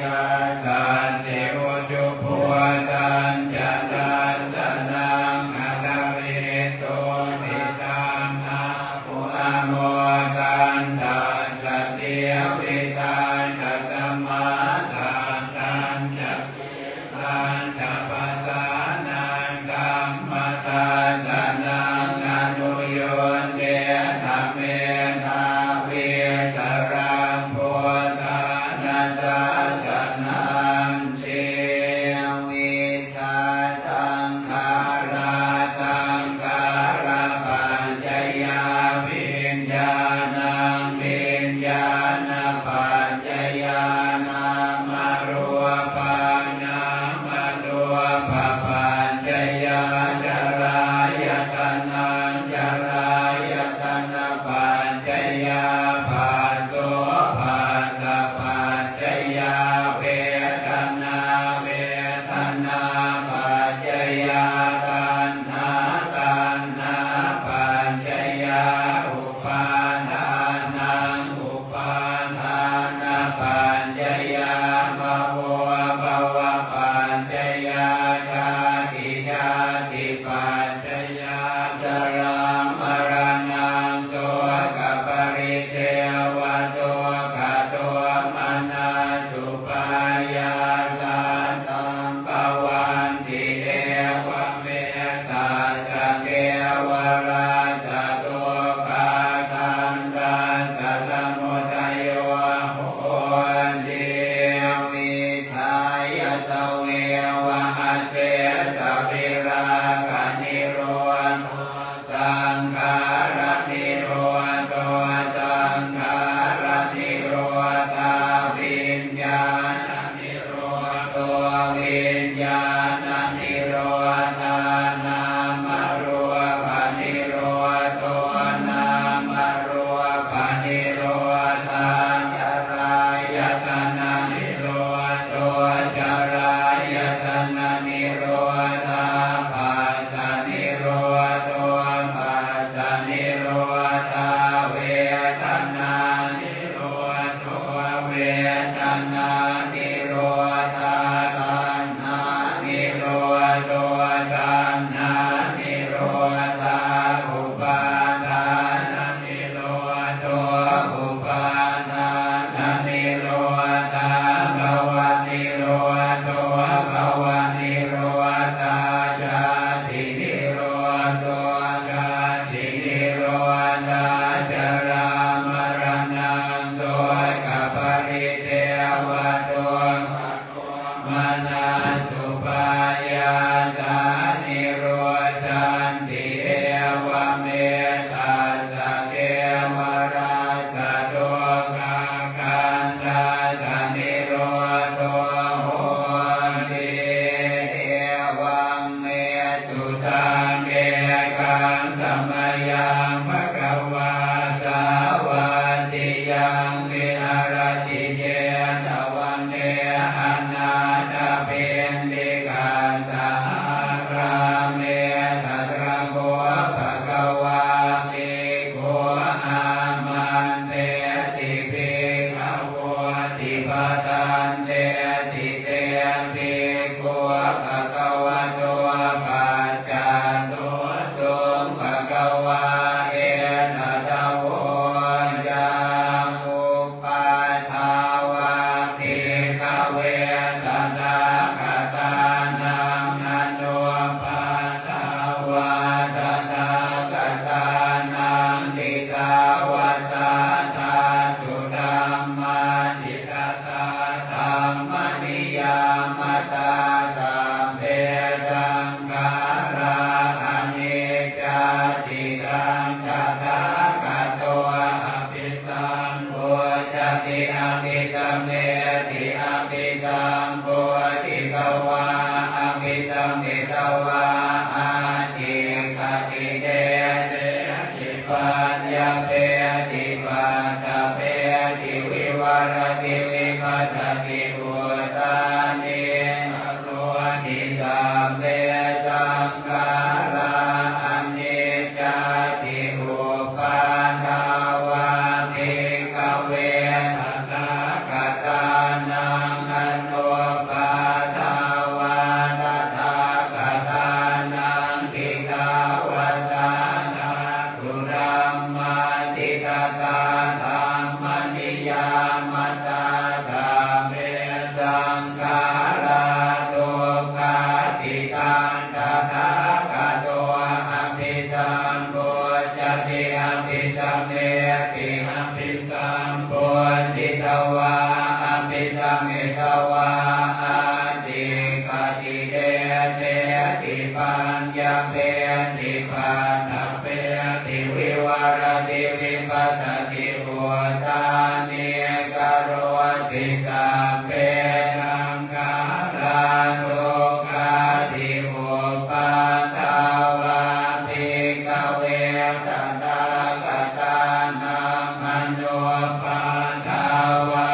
yassati ujubhūtañca dassanaṃ atari Ekaṃ samayaṃ bhagavā sāvatthiyaṃ viharati jetavane anāthapiṇḍikassa ārāme. Tatra kho bhagavā bhikkhū āmantesi bhikkhavoti. Bhadanteti te bhikkhū bhagavato paccassosuṃ. Bhagavā etadavoca: Uppādā vā bhikkhave tathāgatānaṃ anuppādā vā tathāgatānaṃ ṭhitavasā dhātu dhammāti- ṭṭhattā dhammaniyāmatā: sabbe saṅkhārā aniccāti. Taṃ tathāgato abhisambujjhati abhisameti. Abhisambujjhitvā abhisamitvā ācikkhati deseti paññapeti paṭṭhapeti vivarati vipassati uttānīkaroti: sabbe saṅkhārā aniccāti. Uppādā vā bhikkhave tathāgatānaṃ anuppādā vā tathāgatānaṃ ṭhitavasā dhātu dhammāti- ṭṭhattā dhammaniyāmatā: sabbe saṅkhārā dukkhāti. Taṃ tathāgato abhisambujjhati abhisameti. Abhi- sambujjhitvā abhisamitvā ācikkhati deseti paññapeti paṭṭhapeti vivarati vipassati uttānīkaroti: sabbe saṅkhārā dukkhāti. Uppādā vā bhikkhave tathāgatānaṃ anuppādā vā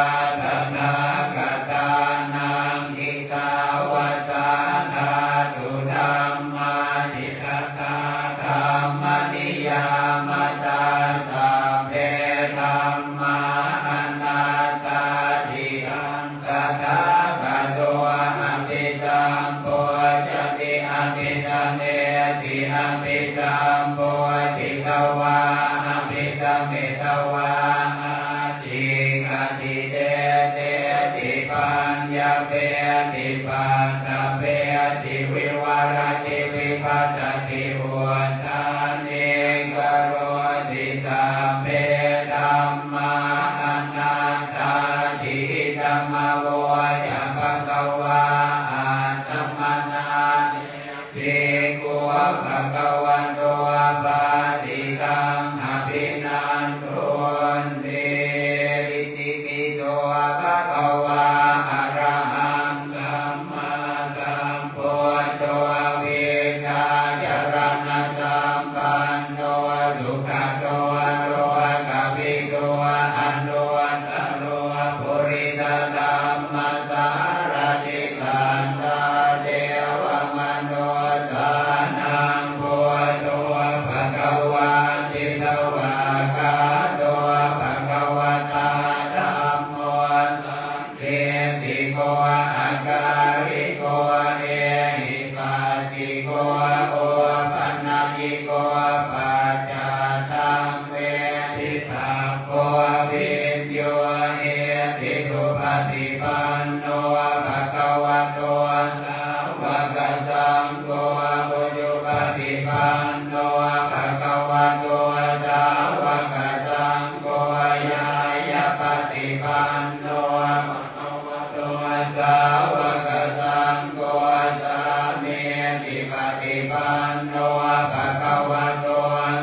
tathāgatānaṃ ṭhitavasā dhātu dhammāti- ṭṭhattā dhammaniyāmatā: sabbe dhammā anattāti. Taṃ tathāgato abhisambujjhati abhisameti. Abhisambujjhitvā abhisamitvā ācikkhati deseti paññapeti paṭṭhapeti vivarati vipassati uttānīkaroti: sabbe dhammā anattāti. Idamavoca bhagavā. Attamanā te bhikkhū bhagavato bhāsitaṃ abhinandunti. Itipi so bhagavā arahaṃ sammāsambuddho vijjācaraṇasampanno sugato lokavidū anuttaro purisadammasārathi satthā devamanussānaṃ buddho bhagavāti. Svākkhāto bhagavatā dhammo sandiṭṭhiko akāliko ehipassiko opanayiko paccattaṃ veditabbo viññūhīti. Supaṭipanno bhagavato sāvakasaṅgho, ujupaṭipanno bhagavato sāvakasaṅgho, ñāyapaṭipanno bhagavato sāvakasaṅgho, sāmīcipaṭipanno bhagavato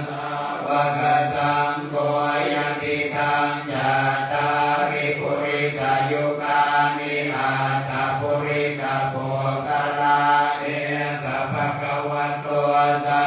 sāvakasaṅgho, yadidaṃ cattāri purisayugāni aṭṭha purisapuggalā, esa bhagavato sā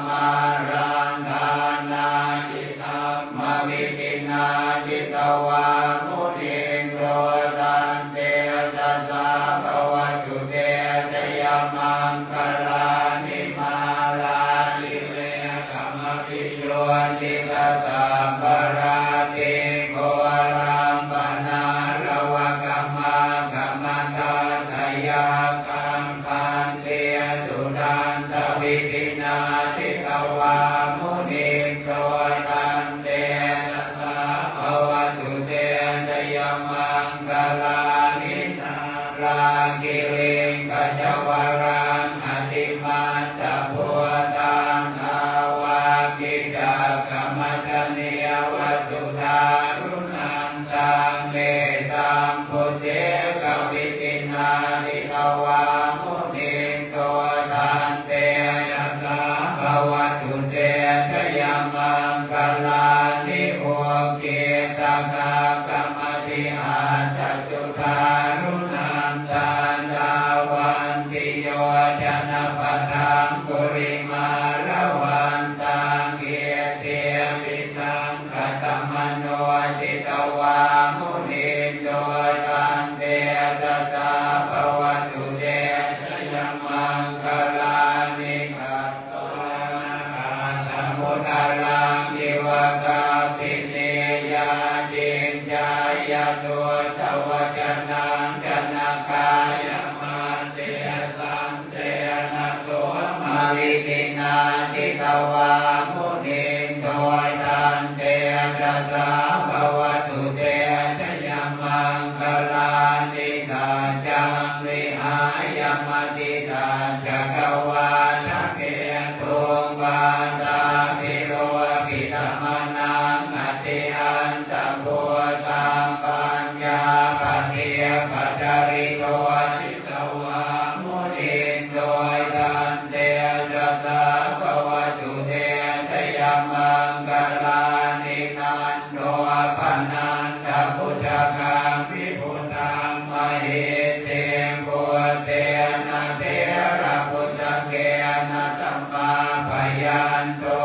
māraṃ dānādidhammavidhinā jitavā munindo taṃ tejasā bhavatu te jayamaṅgalāni. Mārātirekam abhiyujjhitasabbarattiṃ ghorampanāḷavakamakkhamathaddhayakkhaṃ khantīsudantavidhinā jitavā munindo taṃ tejasā bhavatu te jayamaṅgalāni. Nāḷāgiriṃ gajavaraṃ atimattabhūtaṃ dāvaggicakkamasanīva sudāruṇantaṃ mettambusekavidhinā jitavā munindo taṃ tejasā bhavatu te jayamaṅgalāni. Ukkhittakhaggamatihatthasudāruṇan taṃ dhāvantiyojanapathaṅgulimālavantaṃ iddhībhisaṅkhatamano jitavā munindo taṃ tejasā bhavatu te jayamaṅgalāni. Katvāna kaṭṭhamudaraṃ iva gabbhinīyā ciñcāya duṭṭhavacanaṃ janakāyamajjhe santena somavidhinā jitavā munindo taṃ tejasā bhavatu te jayamaṅgalāni. Saccaṃ vihāya matisaccakavādaketuṃ vādābhiropitamanaṃ atiandhabhūtaṃ paññāpadīpajalito jitavā munindo taṃ tejasā bhavatu te jayamaṅgalāni. Nan dopanandabhujagaṃ vibudhaṃ mahiddhiṃ puttena therabhujagena damāpayanto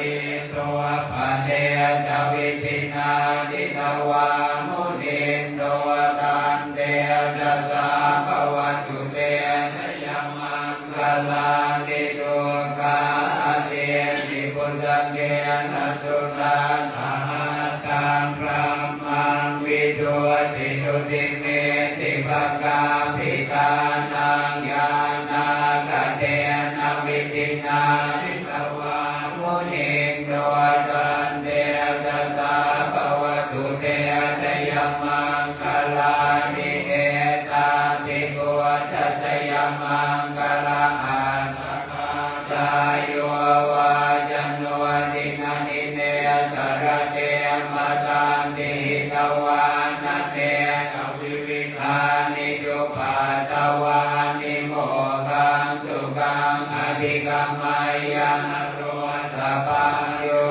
iddhūpadesavidhinā jitavā munindo taṃ tejasā bhavatu te jayamaṅ galāni. Duggāhadiṭṭhibhujagena sudaṭṭhahatthaṃ brahmaṃ visuddhijutimiddhibakābhidhānaṃ ñāṇāgadena vidhinā jitavā munindo taṃ tejasā bhavatu te jayamaṅ galāni. Etāpi buddhajayamaṅgalaaṭṭhagāthā yo vācano dinadine sarate matandī hitvānanekavividhāni cupaddavāni mokkhaṃ sukhaṃ adhigameyya naro sapañño.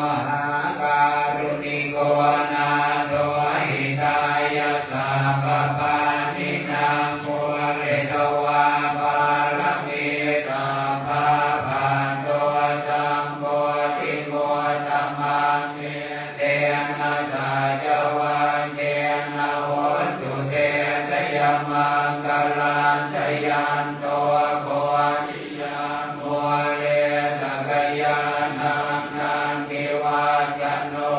Mahākāruṇiko nātho hitāya sabbapāṇinaṃ pūretvā pāramī sabbā patto sambodhimuttamaṃ etena saccavajjena hotu te jayamaṅgalaṃ. Jayanto bodhi yā mūle sakyānaṃ nandivaḍḍhano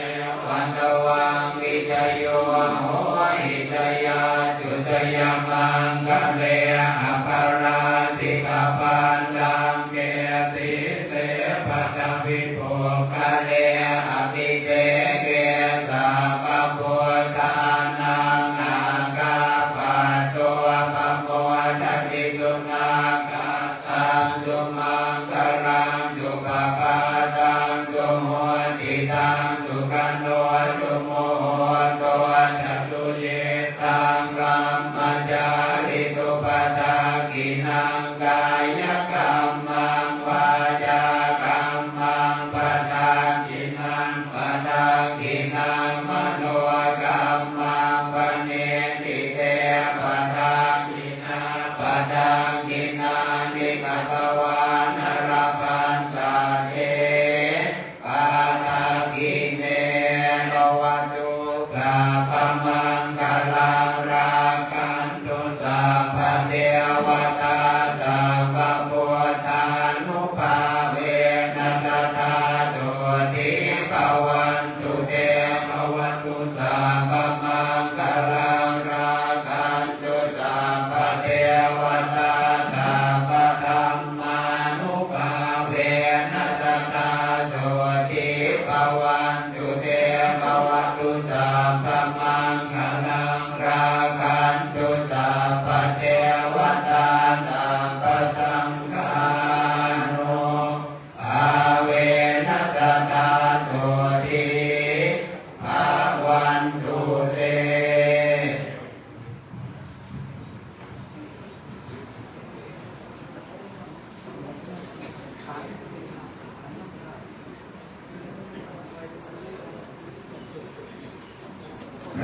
evaṃ tvaṃ vijayo hohi jayassu jayamaṅgale aparājitapallaṅke sīse paṭhavipokkhare abhiseke sabbabuddhānaṃ aggappatto pamodati. Sunakkhat taṃ sumaṅgalaṃ supabhātaṃ suhuṭṭhitaṃ sukhaṇo sumuhutto ca suyiṭṭhaṃ brahmacārisu padakkhiṇaṃ kāyakammaṃ vācākammaṃ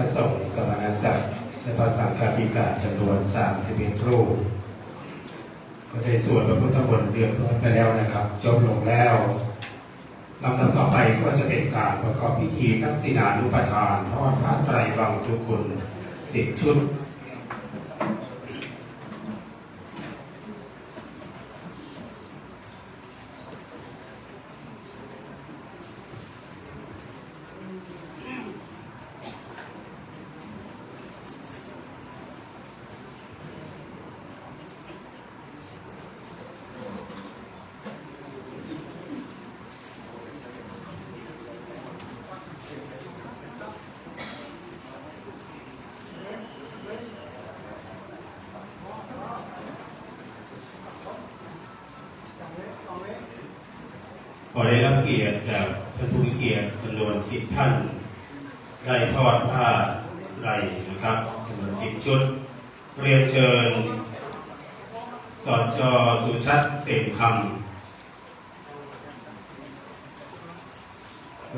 พระสงฆ์สมณศักดิ์ และพระสังฆาธิการจำนวนสามสิบเอ็ดรูป ก็ได้สวดพระพุทธมนต์เรียบร้อยไปแล้วนะครับ จบลงแล้ว ลำดับต่อไปก็จะเป็นการประกอบพิธีทักษิณานุปทานทอดผ้าไตรบังสุกุลสิบชุด ขอได้รับเกียรติจากท่านผู้มีเกียรติจำนวนสิบท่าน ได้ทอดผ้าไตรนะครับ จำนวนสิบชุด เรียนเชิญ สจ สุชัด เสนคำ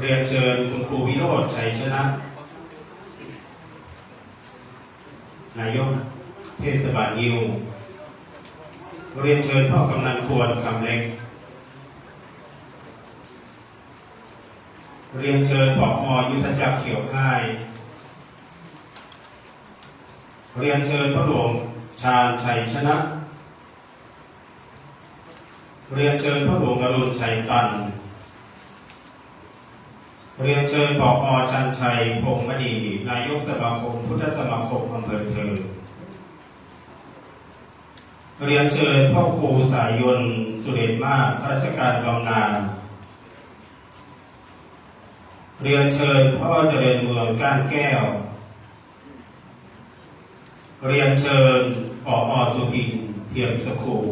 เรียนเชิญคุณครูวิโรจน์ ชัยชนะ นายกเทศบาลงิ้ว เรียนเชิญพ่อกำนันควร คำเล็ก เรียนเชิญ ผอ ยุทธจักร เขียวอ้าย เรียนเชิญพ่อหลวงชาญชัยชนะ เรียนเชิญพ่อหลวงอรุณชัยตัน เรียนเชิญ ผอ ชันชัย พงษ์มณี นายกสมาคมพุทธสมาคมอำเภอเทิง เรียนเชิญพ่อครูสายยนต์ สุเดชมาศ ข้าราชการบำนาญ เรียนเชิญพ่อเจริญเมือง ก้านแก้ว เรียนเชิญ ผอ สุทิน เทียมสกูล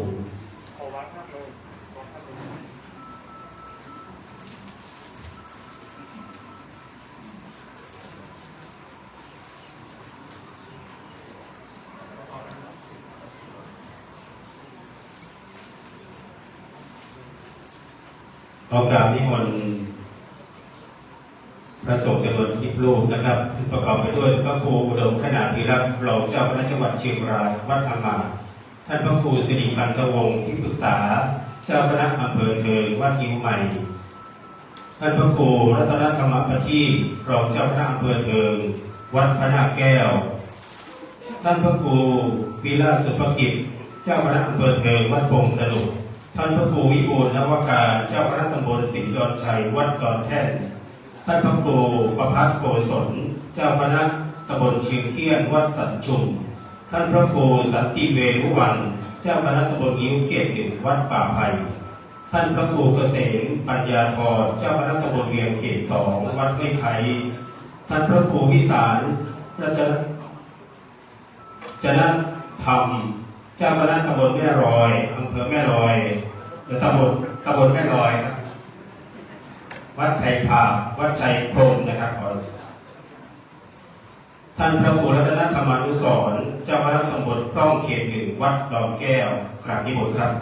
ขอกราบนิมนต์พระสงฆ์จำนวนสิบรูปนะครับ ประกอบไปด้วยพระครูอุดมคณาภิรักษ์ รองเจ้าคณะจังหวัดเชียงราย วัดธรรมา ท่านพระครูสิริพันธวงศ์ ที่ปรึกษาเจ้าคณะอำเภอเทิง วัดงิ้วใหม่ ท่านพระครูรัตนธรรมประทีป รองเจ้าคณะอำเภอเทิง วัดพระนาคแก้ว ท่านพระครูวิลาสสุภกิจ เจ้าคณะอำเภอเทิง วัดปงสนุก ท่านพระครูวิบูลย์ นวการ เจ้าคณะตำบลศรีดอนชัย วัดดอนแท่น ท่านพระครูประภัสโกศล เจ้าคณะตำบลเชียงเขี้ยน วัดสันชุม ท่านพระครูสันติเวรุวัลย์ เจ้าคณะตำบลงิ้วเขตหนึ่ง วัดป่าไผ่ ท่านพระครูเกษมปัญญาธร เจ้าคณะตำบลเวียงเขตสอง วัดห้วยไค ท่านพระครูวิสาร รัตน จนธรรม เจ้าคณะตำบลแม่ลอย อำเภอแม่ลอย และตำบล ตำบลแม่ลอยครับ วัดชัยพราม วัดชัยพรหมนะครับ ขอ ท่านพระครูรัตนธรรมานุสรณ์ เจ้าคณะตำบลปล้องเขตหนึ่ง วัดดอนแก้ว กราบนิมนต์ครับ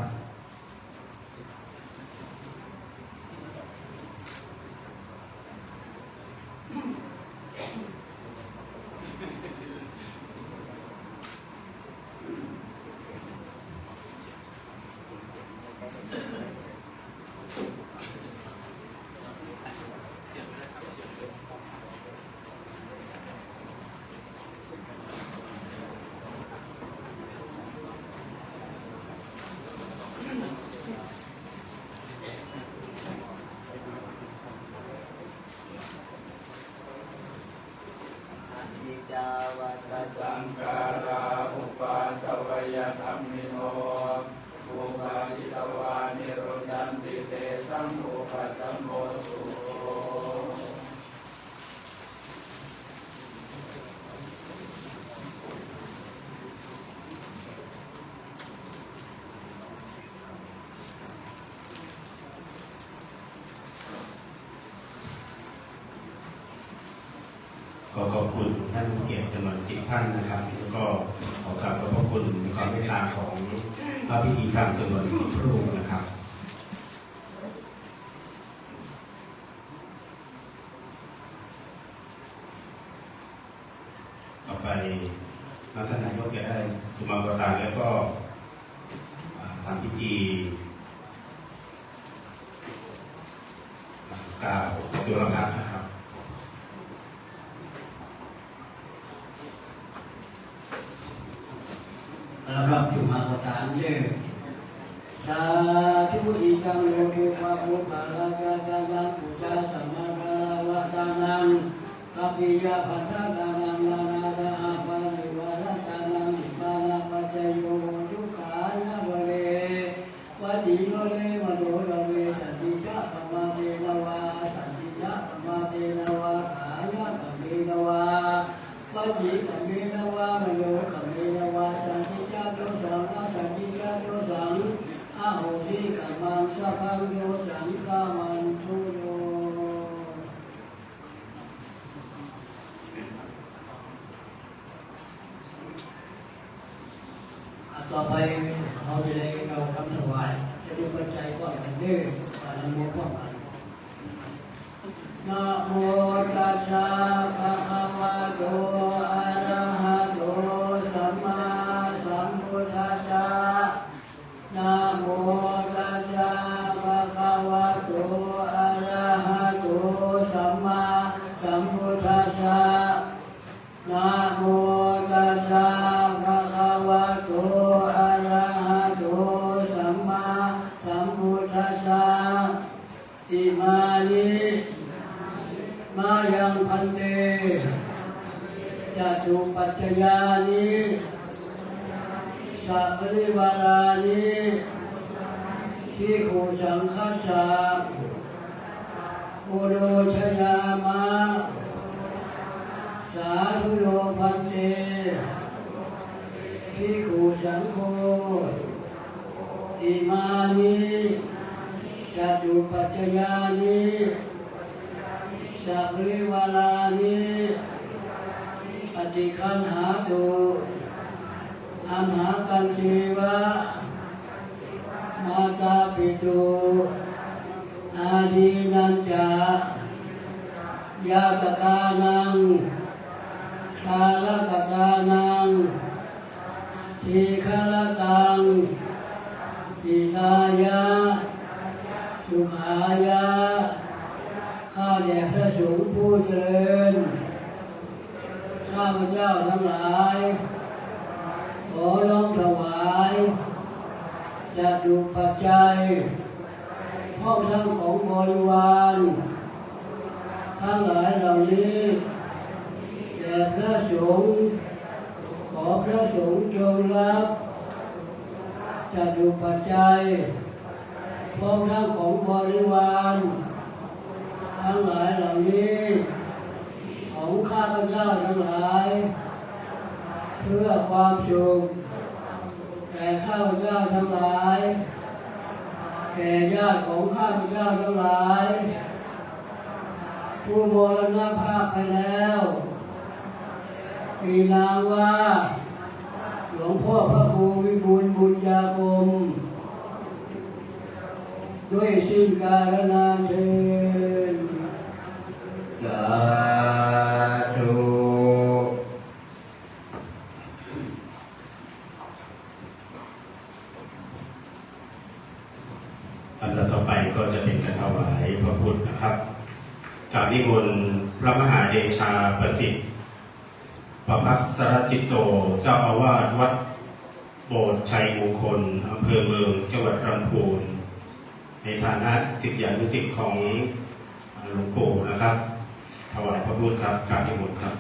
Aniccā vata saṅkhārā, uppādavayadhammino, uppajjitvā nirujjhanti, tesaṃ vūpasamo sukho. ขอขอบคุณท่านผู้เกียรติจำนวนสิบท่านนะครับ แล้วก็ขอกราบขอบพระคุณในความเมตตาของพระภิกขุธรรมจำนวนสิบรูปนะครับ แล้วท่านนายกจะได้สุมาโกตารแล้วก็ อ่า ทำพิธี อ่า กล่าวจตุรพักษ์นะครับ เอาละครับ สุมาโกตารเย้ สาธุ อิจัง โลกุปปะปุคคลาจาตานัง ปูชาสะมะกะลาวัตตานัง กัปปิยะภัททะกานัง นานาทะอาปาริวารัตตานัง นิพพานะปัจจโย โหตุ ขายะ วะเร วะจี วะเร มโน วะเร สันติจะ ปะมาเทนะวา สันติจะ ปะมาเทนะวา ขายะกัมเมนะวา วจีกัมเมนะวา มโนกัมเมนะวา สันติจะโตสัง อสันติจะโตสัง อโหสิกัมมัง สัพพังโตสัง ฆามันตุโต อ่ะ ต่อไปเฮาจะได้กล่าวกำถวาย จะดูปัจจัยก่อนกันเด้อ อ่ะ นะโมพร้อมกัน นะโมตัสสะ ภะคะวะโต อะระหะโต สัมมาสัมพุทธัสสะ นะโมตัสสะ ภะคะวะโต อะระหะโต สัมมาสัมพุทธัสสะ นะโมตัสสะ ภะคะวะโต อะระหะโต สัมมาสัมพุทธัสสะ อิมานิ มายัง ภันเต จตุปัจจายานิ สะปะริวารานิ ภิกขุสังฆัสสะ โอโรชยามะ สาธุโน ภันเต ภิกขุสังโฆ อิมานิ จตุปัจจายานิ สะปะริวารานิ ปะฏิคันหาตุ อัมหากัญเจวะ มาตาปิตุ อาทินนัญจะ ญาตะกานัง กาละกะตานัง ทีฆะระตัง หิตายะ สุขายะ ข้าแต่พระสงฆ์ผู้เจริญ ข้าพเจ้าทั้งหลาย ขอน้อมถวาย จตุปัจจัย พร้อมทั้งของบริวาร ทั้งหลายเหล่านี้ แด่พระสงฆ์ ขอพระสงฆ์จงรับ จตุปัจจัย พร้อมทั้งของบริวาร ทั้งหลายเหล่านี้ ของข้าพเจ้าทั้งหลาย เพื่อความสุข แก่ข้าพเจ้าทั้งหลาย แก่ญาติของข้าพเจ้าทั้งหลาย ผู้มรณภาพไปแล้ว มีนามว่า หลวงพ่อพระครูวิบูลย์บุญญาคม ด้วยสิ้นกาลนานเทอญ สาธุ อันดับต่อไปก็จะเป็นการถวายพระพุทธนะครับ กราบนิมนต์พระมหาเดชาประสิทธิ์ ประภัสรจิตโต เจ้าอาวาสวัดโบสถ์ชัยมงคล อำเภอเมือง จังหวัดลำพูน ในฐานะศิษยานุศิษย์ของหลวงปู่นะครับ ถวายพระพุทธครับ กราบนิมนต์ครับ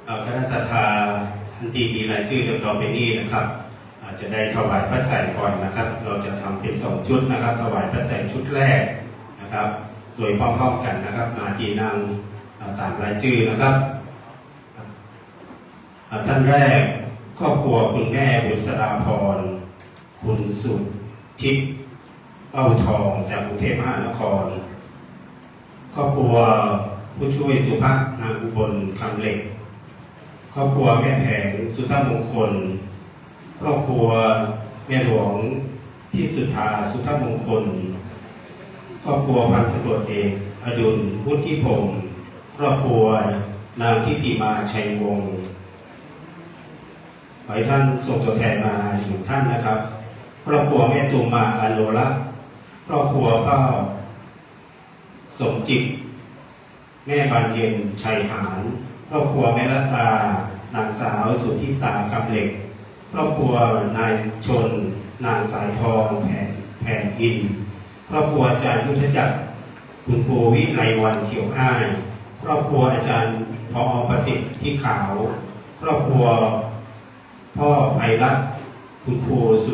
เอ่อ คณะศรัทธาท่านตี้มีรายจื้อดังต่อไปนี้นะครับ อาจจะได้ถวายปัจจัยก่อนนะครับ เราจะทำเป็นสองชุดนะครับ ถวายปัจจัยชุดแรกนะครับ โดยพร้อมๆ กันนะครับ มาตี้นั่ง เอ่อ ต๋ามรายจื้อนะครับ อ่ะ ท่านแรก ครอบครัวคุณแม่บุษราพร คุณสุทิพย์ เป้าทอง จากกรุงเทพมหานคร ครอบครัว ผู้ช่วยสุภัทร นางอุบล คำเหล็ก ครอบครัวแม่แผง สุทธมงคล ครอบครัวแม่หลวงพิสุทธา สุทธมงคล ครอบครัวพันตำรวจเอกอดุล วุฒิพงศ์ ครอบครัวนางทิติมา ชัยวงศ์ ขอให้ท่านส่งตัวแทนมาหนึ่งท่านนะครับ ครอบครัวแม่ตูมมา อโนรักษ์ ครอบครัวพ่อสมจิต แม่บานเย็น ชัยหาญ ครอบครัวแม่รัตตา นางสาวสุทธิสา คำเหล็ก ครอบครัวนายชน นางสายทอง แผ่น แผ่นอิน ครอบครัวอาจารย์ยุทธจักร คุณครูวิไลวรรณ เขียวอ้าย ครอบครัวอาจารย์ ผอ.ประสิทธิ์ ทิขาว ครอบครัว พ่อไพรัตน์ คุณครูสุ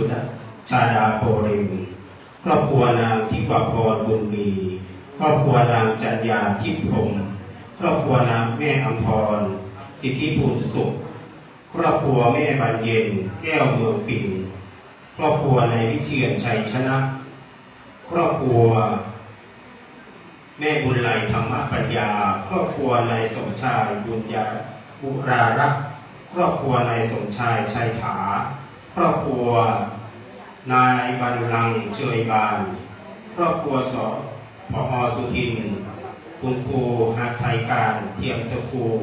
ชาดา โปริม ครอบครัวนางทิพวาพร บุญมี ครอบครัวนางจันยา ทิพย์พรหม ครอบครัวนางแม่อำพร สิทธิภูลสุข ครอบครัวแม่บานเย็น แก้วเมืองปิ่น ครอบครัวนายวิเชียร ชัยชนะ ครอบครัวแม่บุญไล ธรรมปัญญา ครอบครัวนายสมชาย บุญญา บุรารักษ์ ครอบครัวนายสมชาย ชัยถา ครอบครัวนายบัลลังก์ เชยบาน ครอบครัว ส ผอ.สุทิน คุณครูหาไทยการ เทียมสกูล